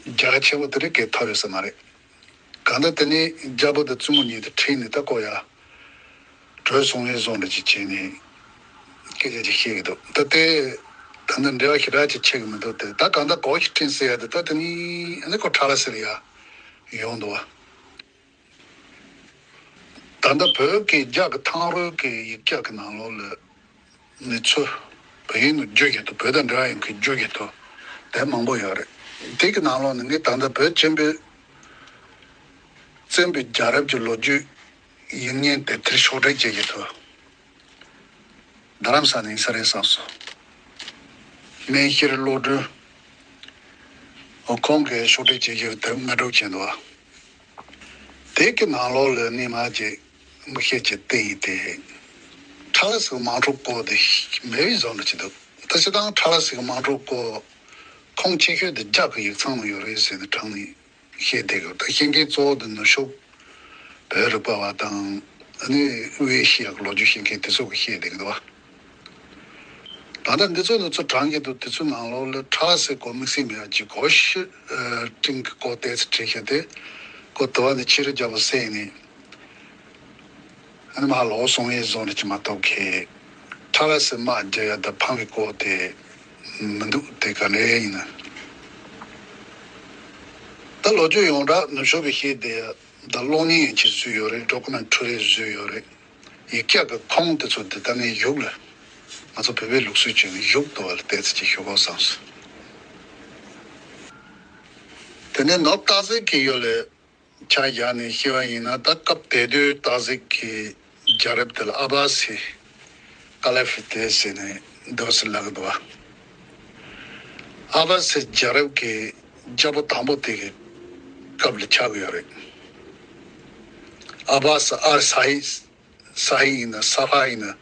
རྒྱ་ག་ཆེན་པོ་དེ་རིགས་གས་ཐོར་ཡོད་ས་མ་རེད། གང་ལྟར་དེ་ནས་རྒྱལ་པོ་དང་བཙུན་མོ་གཉིས་དེ་ཁྲིད་ནས་ད་ཁོ་ཡ་བྲོས་སོང་བའི་བཟོ་འདྲ་ཅིག་བྱས་ནས་སྐད་ཆ་ཅིག་བཤད་ཀྱི་འདུག་ད་དེ་ད་ནི་འབྲེལ་བ་ཞེ་དྲག་ཅིག་ཆད་ཀྱི་མི་འདུག་དེ་ད་གང་ལྟར་གོ་ཤིན་ཀྲིན་ཟེར་ཡ་དེ་ད་དེ་ནི་ཨ་ནི་ཁོ་ཁྲ་ལ་ཟེར་ཡ་ཡོང་འདུག་བ། ད་ལྟ་བོད་ཀྱི་རྒྱ་གི་ཐང་རོལ་གྱི་ཡིག་ཆ་གི་ནང་ལོགས་ལ་གནས་ཚུལ་བོད་ཡིག་ནང་བསྒྱུར་གྱི་འདུག་བོད་དང་འབྲེལ་བ་ཡོད་མཁན་བསྒྱུར་གྱི་འདུག་དེ་མང་པོ་ཡོད་རེད། དེ་གི་ནང་ལོགས་ནས་ངས་ད་ལྟ་བོད་ཆེན་པོའི་བཙན་པོའི་རྒྱལ་རབས་ཀྱི་ལོ་རྒྱུས་ཡིན་མཁན་དེབ་ཐེར་ཕྱོགས་སྒྲིག་བྱེད་ཀྱི་འདུག་རྡ་རམ་ས་ནས་ས་རེད་བསམ་སོང་། སྨན་ཤེར་བློ་གྲོས། ཁོང་གིས་ཕྱོགས་སྒྲིག་བྱེད་ཀྱི་དེབ་དངོས་གྲུབ་ཅན་འདུག་དེ་གི་ནང་ལོགས་ལ་ནི་མ་ཅིག་མི་ཤེས་ཀྱི་སྟེང་ཡིན་ཏེ། ཁྲ་ལ་སི་གི་དམག་འཁྲུག་སྐོར་དེ་མེད་པའི་བཟོ་འདྲ་ཅིག་འདུག་ད་སྤྱིར་བཏང་ཁྲ་ལ་སི་གི་དམག་འཁྲུག་སྐོར་ཁུངས་ཆེ་ཤོས་དེ་རྒྱ་གི་ཡིག་ཚང་ནང་ཡོད་རེད་ཟེར་ནས་དྲངས་ནས་བཤད་བསྡད་ཀྱི་འདུག་ད་ཤེས་མཁན་གཙོ་བོ་དེ་ནུབ་ཕྱོགས་བོད་རིག་པ་བ་དང་ཨ་ནི་དབུས་ཨེ་ཤི་ཡ་གི་ལོ་རྒྱུས་ཤེས་མཁན་དེ་ཚོ་གིས་བཤད་བསྡད་ཀྱི་འདུག་བ། ད་ལྟ་འདི་ཚོ་ནི་ཚོ་དྲངས་ཀྱི་འདུག་དེ་ཚོའི་ནང་ལོགས་ལ་ཁྲ་ལ་སི་གོ་དམིགས་བསལ་མེད་པ་ཅིག་གོ་ཤི་ཀྲིང་གི་སྐོར་ཏོག་ཙམ་བྲིས་ཤག་དེ་ཁོ་དུ་བ་ནི་ཕྱི་རུ་རྒྱལ་པོ་བསད་ནས་ཨ་ནི་མར་ལོག་སོང་བའི་བཟོ་འདྲ་ཅིག་མ་གཏོགས་ཁེ་ཁྲ་ལ་སི་དམག་རྒྱག་ཡ་དང་འཕང་བའི་སྐོར་དེ་མི་འདུག་དེ་ག་འདྲ་ཡིན་ན། ད་ལོ་རྒྱུས་ཡོངས་གྲགས་ནུབ་ཕྱོགས་པའི་ཤེས་དེ་ད་གློག་བརྙན་ཡན་ཆད་བཟོས་ཡོད་རེད། ཌོ་ཀུ་མེན་ཊ་རི་བཟོས་ཡོད་རེད། ཡིག་ཆ་གི་ཁུངས་དེ་ཚོ་འདི་ལྟ་ནས་བཞུགས་ལ། ང་ཚོ་བོད་པའི་ལུགས་སྲོལ་བྱས་ནས་བཞུགས་འདུག་བ་ལ་བལྟས་ཚེ་ཅིག་ཞུ་དགོས་བསམས་སོང་། དེ་ནས་ནོར་བུ་སྟག་གཟིག་གི་ཡུལ་ལ་ཆ་བཞག་ནས་བཤད་པ་ཡིན་ན། ད་སྐབས་དེ་དུས་སྟག་གཟིག་གི་རྒྱལ་རབས་དེ་ལ་ཨ་བ་སི་ཀ་ལ་ཧྥི་ཏི་ཟེར་ནས་འདུག་སེ་ལབ་ཀྱི་འདུག་བ། ཨ་བ་སི་རྒྱལ་རབས་ཀྱི་རྒྱལ་པོ་དང་པོ་དེ་གི་སྐབས་ལ་ཆགས་ཀྱི་ཡོད་རེད། ཨ་བ་སི་ཨ་ས་ཧི། ས་ཧི་ཡིན་ན་ས་ཧ་ཡིན་ན།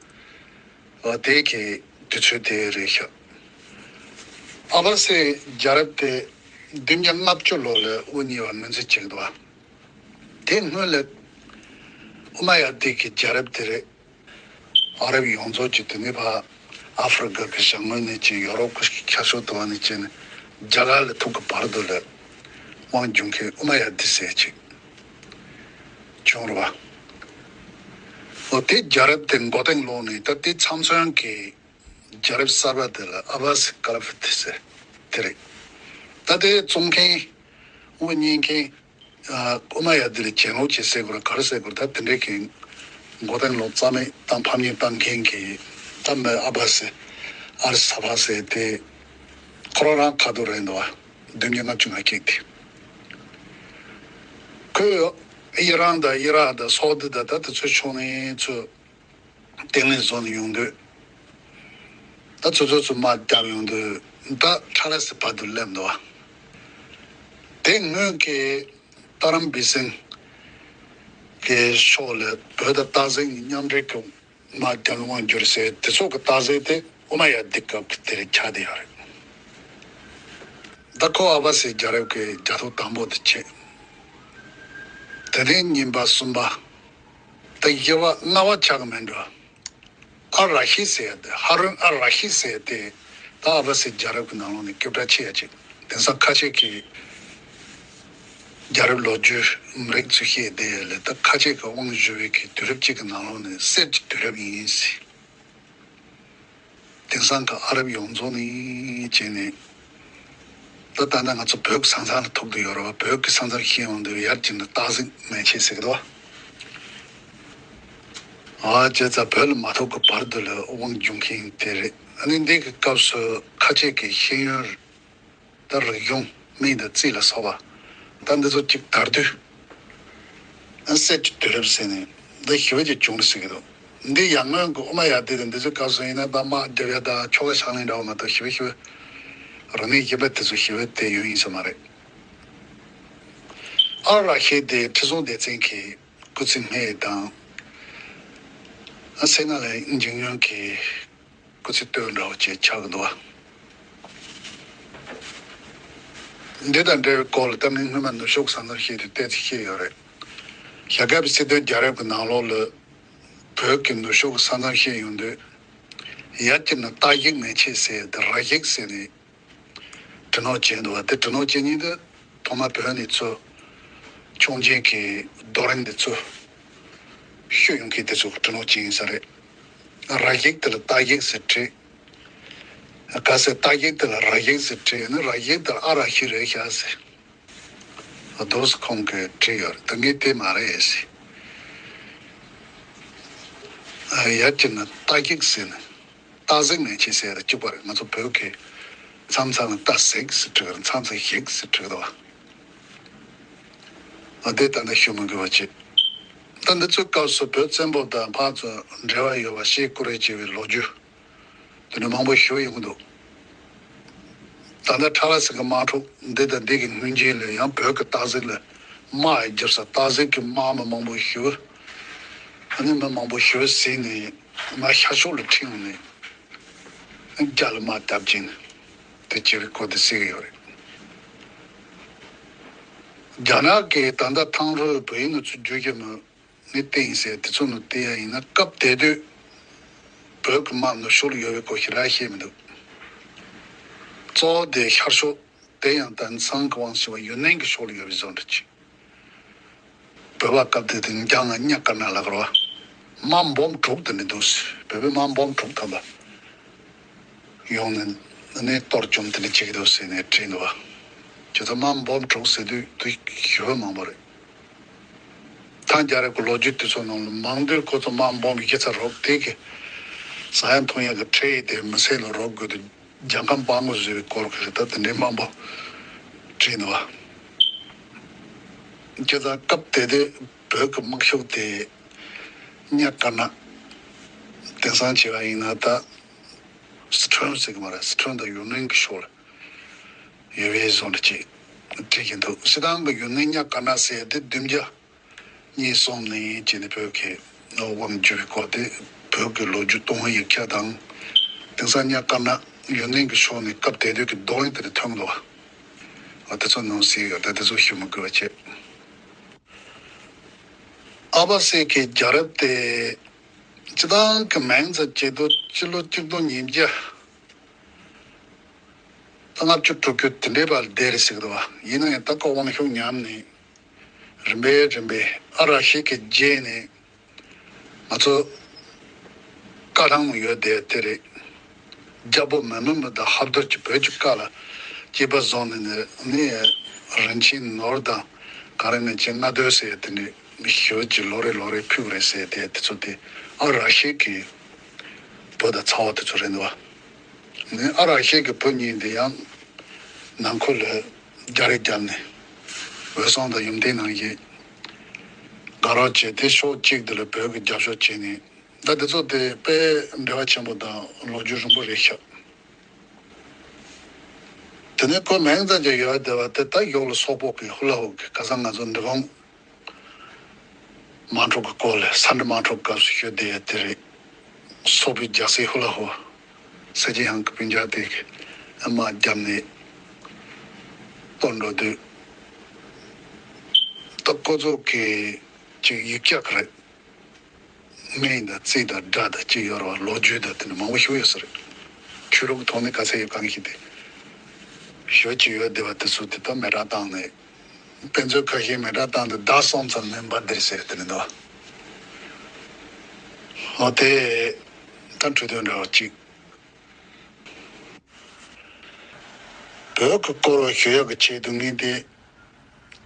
འོ་དེ་གི་དུས་ཚོད་དེ་རེད་ཤག་ཨ་བ་སི་རྒྱལ་རབས་དེ་བདུན་བརྒྱ་ལྔ་བཅུ་ལོ་ལ་དབུ་བརྙེས་པ་ངོས་འཛིན་བྱེད་ཀྱི་འདུག་བ། དེ་སྔོན་ལ་ཨུ་མ་ཡ་དེ་གི་རྒྱལ་རབས་དེ་རེད། ཨ་རབ་ཡོངས་རྫོགས་ཀྱི་དེ་ནས་ཕར་ཨ་ཧྥི་རི་ཀ་གི་བྱང་ངོས་ནས་ཀྱི་ཡོ་རོབ་ཀྱི་ཤར་ཕྱོགས་དུ་བ་ནས་ཀྱི་ནས་རྒྱ་གར་ལ་ཐུག་གི་བར་དུ་ལ་དབང་བསྒྱུར་མཁན་ཨུ་མ་ཡ་དེ་ཟེར་ཅིག་བྱུང་རེད་བ། འོ་དེ་རྒྱལ་རབས་དེ་མགོ་རྟིང་སློག་ནས་ད་དེ་མཚམས་མཚོན་གྱི་རྒྱལ་རབས་གསར་པ་དེ་ལ་ཨ་བ་སི་ཀ་ལ་ཧྥི་ཏི་ཟེར་དེ་རེད། ད་དེ་བཙོང་མཁན་དབུ་བརྙེས་མཁན། ཨ་ཨུ་མ་ཡ་དེ་ལ་གྱེན་ལོག་བྱེད་ཟེར་དགོས་ར་ག་རེ་ཟེར་དགོས་ར། ད་དེ་འདྲའི་གི་མགོ་རྟིང་སློག་རྩ་མེད་བཏང་ཕམ་ཉེས་བཏང་མཁན་གྱི་ད་མི་ཨ་བ་སི་ཨ་རི་ས་ཕ་ཟེར་དེ་ཁོ་རང་རང་ཁ་ཐུག་རེད་འདུག་བ། བདུན་བརྒྱ་ལྔ་བཅུ་ང་གཅིག་དེ། ཁོས་ཨི་རན་དང་ཨི་རག་དང་སོག་དི་དང་ད་དེ་ཚོའི་ཕྱོགས་ནས་ཚུར་བརྟན་ལྷིང་བཟོ་ནས་ཡོང་དུས། ད་ཚོ་ཚོ་ཚོ་དམག་བརྒྱབ་ཡོང་དུས་ད་ཁྲ་ལ་སི་བར་དུ་སླེབས་འདུག་བ། དེ་སྔོན་གྱི་ཏཱ་རམ་བི་སིང་གི་ཕྱོགས་ལ་བོད་དང་སྟག་གཟིག་གཉིས་མཉམ་འབྲེལ་གྱི་དམག་རྒྱབ་ལ་དབང་བསྒྱུར་ཟེར་དེ་ཚོ་གི་སྟག་གཟིག་དེ་ཨུ་མ་ཡ་དེ་སྐབས་ཀྱི་དེ་རེད་ཆགས་བསྡད་ཡོད་རེད། ད་ཁོ་ཨ་བ་སི་རྒྱལ་རབས་ཀྱི་རྒྱལ་ཐོ་དང་པོ་དེ་བྱས། དེ་ནས་གཉིས་པ་གསུམ་པ། ད་བཞི་བ་ལྔ་བ་ཆགས་ཀྱི་མེད་འགྲོ། ཨ་ར་ཤི་ཟེར་ཡ་དེ་ཧ་རུན་ཨ་ར་ཤི་ཟེར་ཡ་དེ་ད་ཨ་བ་སི་རྒྱལ་རབས་ཀྱི་ནང་ལོགས་ནས་སྐད་གྲགས་ཆེ་ཡ་ཅིག་དེང་སང་ཁ་ཆེ་གི་རྒྱལ་རབས་ལོ་རྒྱུས་མི་རིགས་ཚོས་བཤད་བསྡད་ཡ་ལས་ད་ཁ་ཆེ་གི་དབང་བསྒྱུར་བའི་གི་དུས་རབས་གཅིག་གི་ནང་ལོགས་ནས་གསེར་གྱི་དུས་རབས་ཡིན་ཟེར། དེང་སང་གི་ཨ་རབ་ཡོངས་རྫོགས་ནས་བྱས་ནས། ད་ད་ལྟ་ང་ཚོ་བོད་ཀྱི་ས་མཚམས་ལ་ཐུག་བསྡད་ཡོད་རེད་བ། བོད་ཀྱི་ས་མཚམས་ཤེས་ཡོང་དུས་ཡར་ཅིག་ནས་སྟག་གཟིག་མན་ཆད་ཟེར་གི་འདུག་བ། ཨ་བྱས་ཙང་བོད་ལ་མ་ཐུག་གི་བར་དུ་ལ་དབང་བསྒྱུར་མཁན་དེ་རེད། ཨ་ནི་འདི་གི་སྐབས་སུ་ཁ་ཆེ་གི་ཤེས་ཡོན་ད་རིག་གཞུང་མིང་དང་རྩིས་ལ་སོགས་པ་ད་འདི་ཚོ་གཅིག་དར་དུས། ཨ་གསེར་གྱི་དུས་རབས་ཟེར་ནས་འདི་ཞི་བ་ཅིག་བྱུང་ཟེར་གི་འདུག་འདི་ཡར་སྔོན་གྱི་ཨུ་མ་ཡ་དེ་དང་འདི་ཚོའི་སྐབས་སུ་ཡིན་ན་ད་དམག་རྒྱབ་ཡ་དང་ཆོ་ག་ཕྱག་ལེན་འདྲ་བ་མ་གཏོགས་ཞི་བ་ཞི་བ་རིག་གནས་གཞན་པ་དེ་ཚོ་ཞི་བ་དེ་ཡོད་ཡིན་ས་མ་རེད། ཨ་ར་ཤི་དེ་ཁྲི་སྲོང་ལྡེ་བཙན་གྱི་སྐུ་ཚེ་སྨད་དང་། ཨ་སད་ན་ལའི་འཇིགས་ཉེན་གྱི་སྐུ་ཚེ་སྟོད་འདྲ་བོ་བཅས་ཆགས་ཀྱི་འདུག་བ། འདི་དང་འབྲེལ་བའི་སྐོར་ལ་ད་ངས་སྔོན་མ་ནུབ་ཕྱོགས་ས་མཚམས་བཤད་དུས་ཏོག་ཙམ་བཤད་ཡོད་རེད། རྒྱ་གར་གྱི་སྲིད་དོན་རྒྱལ་རབས་ཀྱི་ནང་ལོགས་ལ་བོད་ཀྱི་ནུབ་ཕྱོགས་ཀྱི་ས་མཚམས་བཤད་ཡོང་དུས། ཡར་གྱི་ནས་སྟག་གཟིག་མན་ཆད་ཟེར་དེ་ར་གཟིག་ཟེར་ནས། གྲུ་ནོར་བྱས་འདུག་བ། དེ་གྲུ་ནོར་བྱེད་མཁན་དེ་ཐོག་མར་བོད་ནས་ཚུར་ཆོས་རྒྱལ་གྱི་རྡོ་རིང་དེ་ཚུར་བཤུས་ཡོང་མཁན་དེ་ཚོ་གྲུ་ནོར་བྱེད་ཡིན་ས་རེད། ར་གཟིག་དེ་ལ་སྟག་གཟིག་ཟེར་བྲིས། ག་ཟེར་སྟག་གཟིག་དེ་ལ་ར་གཟིག་ཟེར་བྲིས་ནི་ར་གཟིག་དེ་ལ་ཨ་ར་ཤི་རེད་ཤག་ཟེར། རྡོ་སི་ཁོང་གིས་བྲིས་ཡོད་རེད། ད་ངས་དེ་མ་རེད་ཟེར། ཡར་གྱི་ནས་སྟག་གཟིག་ཟེར་ནས། སྟག་གཟིག་མན་ཆད་ཟེར་ཡ་དང་གཅིག་པ་རེད། ང་ཚོ་བོད་ཀྱི་མཚམས་མཚམས་ལ་སྟག་གཟིག་ཟེར་བྲིས་ཀྱི་རེད། མཚམས་མཚམས་གཟིག་ཟེར་བྲིས་ཀྱི་རེད་བ། ཨ་དེ་ད་ནི་ཞུ་མི་དགོས་པ་བྱེད། ད་འདི་ཚོའི་སྐབས་སུ་བོད་བཙན་པོ་དང་ཕར་ཚུར་འབྲེལ་བ་ཡོད་པ་ཞེ་ཀུ་རེ་བྱས་པའི་ལོ་རྒྱུས་དེ་འདྲ་མང་པོ་ཞུ་ཡོང་གི་འདུག་ད་ལྟ་ཁྲ་ལ་སི་གི་དམག་འཁྲུག་འདི་དང་འདི་གི་སྔོན་རྗེས་ལ་ཡང་བོད་ཀྱི་སྟག་གཟིག་ལ་དམག་རྒྱབ་ས། སྟག་གཟིག་གི་དམག་མི་མང་པོ་ཞེ་པོ། ཨ་ནི་མི་མང་པོ་ཞེ་པོ་བཟས་ནས་མར་ཤར་ཕྱོགས་ལ་ཁྲིད་ཡོང་ནས། རྒྱ་ལ་དམག་བརྒྱབ་ཅིང་དེ་བྱས་པའི་སྐོར་དེ་གསལ་གྱི་ཡོད་རེད། རྒྱ་ནག་གིས་ད་ལྟ་ཐང་རུ་བོད་ཡིག་ནས་ཚུར་བསྒྱུར་གྱི་མོད་ནས་བལྟས་ཡིན་ཟེར། དེ་ཚོ་ནས་བལྟས་ཡ་ཡིན་ན་སྐབས་དེ་དུས་བོད་ཀྱི་དམག་ནུབ་ཕྱོགས་ལ་ཡོད་པའི་སྐོར་ཞེ་དྲག་བཤད་མི་འདུག་གཙོ་བོ་དེ་ཤར་ཕྱོགས་དེ་ཡང་ད་མཚམས་ཀྱི་དབང་ཞེས་པ་ཡུན་ནན་གྱི་ཕྱོགས་ལ་ཡོད་པའི་བཟོ་འདྲ་ཅིག་བོད་པ་སྐབས་དེ་དུས་འཇང་ང་ཉ་དཀར་ན་ལ་གར་བ། དམག་འབུམ་དྲུག་དེ་འདྲ་འདུག་ཟེར། བོད་པའི་དམག་འབུམ་དྲུག་ཐམ་པ་ཡོང་ནས་ནས་གཏོར་བཅོམ་དེ་འདྲ་བྱེད་ཀྱི་འདུག་ཟེར་ནས་བྲིས་འདུག་བ། ཁྱེད་ཚོ་དམག་འབོམ་འཁྲུག་ཟེར་དུས་དུས་ཞུ་བ་མང་པོ་རེད། ཐང་རྒྱལ་རབས་ཀྱི་ལོ་རྒྱུས་དེ་ཚོ་ནང་ལ་མང་དུས་ཁོ་ཚོ་དམག་འབོམ་ཡི་ཚ་རོགས་དེ་གི་ཟ་ཡ་འཐུང་ཡ་གི་ཁྲལ་ཡི་དེ་མི་སེར་ལ་རོགས་དགོས་དུས་རྒྱལ་ཁམས་དཔའ་མོ་བཟོས་པའི་སྐོར་གི་རེད། ད་དེ་འདྲའི་དམག་འབོམ་བྲིས་འདུག་བ། ཁྱེད་ཚོ་སྐབས་དེ་དུས་བོད་ཀྱི་དམག་ཤུགས་དེ་ཉག་དཀར་ནག་དེང་སང་བྱས་པ་ཡིན་ན་ད་སི་ཁྲོན་ཟེར་གི་མ་རེད། སི་ཁྲོན་དང་ཡུན་ནན་གྱི་ཕྱོགས་ལ་ཡོད་པའི་བཟོ་འདྲ་ཅིག་བྲིས་ཀྱི་འདུག་སྤྱིར་བཏང་གི་ཡུན་ནན་ཉག་དཀར་ནག་ཟེར་དེ་བདུན་བརྒྱ་གཉིས་གསུམ་ནས་བྱས་ནས་བོད་ཀྱི་དབང་བསྒྱུར་བའི་སྐོར་དེ་བོད་ཀྱི་ལོ་རྒྱུས་གཏོང་བའི་ཡིག་ཆ་དང་། དེང་སང་ཉག་དཀར་ནག་ཡུན་ནན་གྱི་ཕྱོགས་ནས་སྐབས་དེ་དུས་ཀྱི་རྡོ་རིང་དེ་ལ་ཐོན་འདུག་བ། དེ་ཚོ་ནང་གསེས་ཡོད། ད་དེ་ཚོ་ཞུ་མི་དགོས་པ་བྱས། ཨ་ཕ་སེ་གི་རྒྱལ་རབས་དེ་སྤྱིར་བཏང་གི་མིང་ཙམ་བྱེད་དུས་སྤྱི་ལོ་གཅིག་སྟོང་ཉིས་བརྒྱ་ལྔ་བཅུ་དྲུག་ཅུ་དེ་འདྲའི་བར་བསྡད་རེད་ཟེར་གི་འདུག་བ། ཡིན་ན་ཡང་ད་ཁོ་དབང་ཤུགས་ཉམས་ནས་རིམ་པས་རིམ་པས་ཨ་ར་ཤི་གི་རྗེས་ནས་ང་ཚོ་བཀའ་ཐང་ཡོད་བསྡད་དེ་རེད། རྒྱལ་པོ་མེ་མུ་མུ་དང་ཧབ་རྡོ་གྱི་བོད་ཀྱི་བཀའ་ལ་སྐྱེས་པ་བཟུང་ནས་ནི་ནི་རིན་ཆེན་ནོར་དང་ག་རེ་ནི་ཆེ་སྣ་སྡོད་ཟེར་དེ་ནི་ཞོལ་གྱི་ལོ་རེ་ལོ་རེ་ཕུལ་རེད་ཟེར་དེ་དེ་ཚོ་དེ་ཨ་ར་ཤི་གི་བུ་དང་ཚ་བོ་དེ་ཚོ་རེད་འདུག་བ། ནི་ཨ་ར་ཤི་གི་བུ་གཉིས་འདི་ཡང་ནང་ཁུལ་ལ་རྒྱ་རེ་བརྒྱབ་ནས་འོད་སྲུང་དང་ཡུམ་བརྟན་ནང་བཞིན་དགའ་རོགས་བྱས་ཏེ་ཕྱོགས་གཅིག་ཏུ་ལ་བོད་ཀྱི་རྒྱབ་སྐྱོར་བྱས་ནས། ད་དེ་ཚོ་དེ་དཔེ་འབྲེལ་བ་ཆེན་པོ་དང་ལོ་རྒྱུས་རིང་པོ་རེད་ཤག་དེ་ནས་ཁོ་མིང་ཙམ་གྱི་ཡོད་བསྡད་པ་དེ་ད་ཡོག་ལ་སོག་པོ་གི་ཧུ་ལ་ཧུ་གི་ཁ་སང་ང་ཚོ་འབྲི་གུང་དམག་འཁྲུག་གི་སྐོར་ལ་ས་འབྲུ་དམག་འཁྲུག་སྐབས་སུ་ཤོད་བསྡད་ཡ་དེ་རེད། སོག་པོའི་རྒྱལ་སྲས་ཧུ་ལ་ཧུ་སེ་ཅིན་ཧང་གི་སྤུན་ཀྱག་དེ་གི་དམག་བརྒྱབ་ནས་སྤོ་འགྲོ་དུས་ད་ཁོ་ཚོ་གི་ཅིག་ཡིག་ཆ་ག་རེ། སྨན་དང་རྩིས་དང་སྒྲ་དང་ཅི་ཡོད་རེད་བ། ལོ་རྒྱུས་དང་དེ་འདྲ་མང་པོ་ཞིག་ཡོད་ས་རེད། ཆོས་ལུགས་ཐོག་ནས་ག་ཚད་ཡོད་གང་ཞིག་དེ་ཞོལ་གྱི་ཡོད་བསྡད་པ་དེ་ཚོ་དེ་ལྟར་མེ་སྲེག་བཏང་ནས། དཔེ་མཛོད་ཁ་ཤས་མེ་སྲེག་བཏང་དུས་ཟླ་གསུམ་ཙམ་ནས་འབར་བསྡད་ཟེར་དེ་འདྲ་འདུག་འོ་དེ་ད་འཕྲོས་དོན་འདྲ་བ་ཅིག་བོད་ཀྱི་སྐོར་ཞུ་ཡག་གི་ཆེད་དུ་ངས་དེ་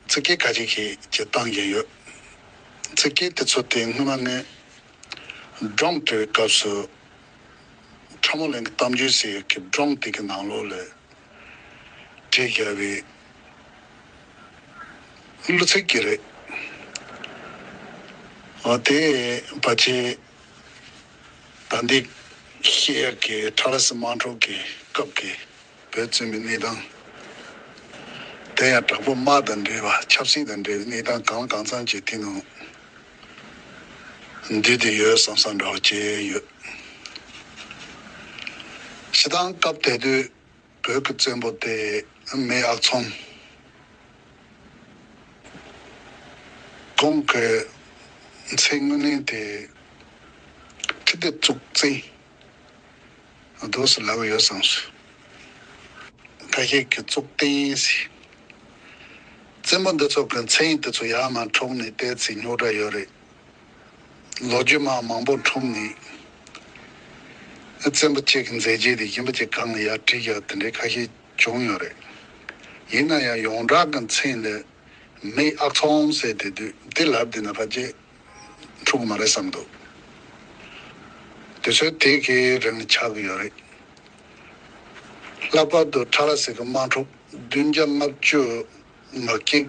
ཚིག་སྐད་ཁ་ཤས་ཤིག་ཅིག་བཏང་བཞིན་ཡོད། ཚིག་སྐད་དེ་ཚོ་དེ་སྔོན་མ་ངས་སྒྲུང་བྲི་བའི་སྐབས་སུ་ཁྲ་མོ་གླིང་གི་གཏམ་རྒྱུད་ཟེར་ཡག་གི་སྒྲུང་དེ་གི་ནང་ལོགས་ལ་བྲིས་བཞག་པའི་གླུ་ཚིག་ཅིག་རེད། འོ་དེ་ཕལ་ཆེར་ད་ལྟའི་ཤེས་ཡག་གི་ཁྲ་ལ་སི་དམག་འཁྲུག་གི་སྐབས་ཀྱི་བོད་བཙན་པོའི་གནས་སྟངས། དེ་ཡང་དྲག་པོ་དམག་དང་འབྲེལ་བ་ཆབ་སྲིད་དང་འབྲེལ་བའི་གནས་སྟངས་གང་ལ་གང་འཚམ་ཅིག་དེ་ནང་འདུས་ཏེ་ཡོད་བསམ་བསམ་འདྲ་བོ་ཅིག་ཡོད། སྤྱིར་བཏང་སྐབས་དེ་དུས་བོད་ཀྱི་བཙན་པོ་དེ་མེས་ཨག་ཚོམ། ཁོང་གི་མཚན་དངོས་གནས་དེ་ཁྲི་ལྡེ་གཙུག་བཙན་འདུག་སེ་ལབ་ཡོད་བསམ་སོང་། ཁ་ཤས་ཀྱིས་གཙུག་བརྟན་ཟེར། བཙན་པོ་འདི་ཚོ་གི་མཚན་དེ་ཚོ་ཡར་མར་འཁྲུངས་ནས་བལྟས་ཚེ་རྙོག་དྲ་ཡོད་རེད། ལོ་རྒྱུས་མང་མང་པོ་འཁྲུངས་ནས་བཙན་པོ་གཅིག་གི་མཛད་རྗེས་དེ་གཞན་པ་གཅིག་སྒང་ལ་ཡར་བྲིས་ཡག་དེ་འདྲའི་ཁ་ཤས་བྱུང་ཡོད་རེད། ཡིན་ན་ཡང་ཡོངས་གྲགས་ཀྱི་མཚན་ལ་མེས་ཨག་ཚོམ་ཟེར་དེ་དུས་དེ་ལབ་བསྡད་ན་ཕལ་ཆེར་འཁྲུག་མ་རེད་བསམ་འདུག་དུས་ཚོད་དེ་གའི་རིང་ལ་ཆགས་ཀྱི་ཡོད་རེད། ལྷག་པར་དུ་ཁྲ་ལ་སི་གི་དམག་འཁྲུག་བདུན་བརྒྱ་ལྔ་བཅུ་ང་གཅིག་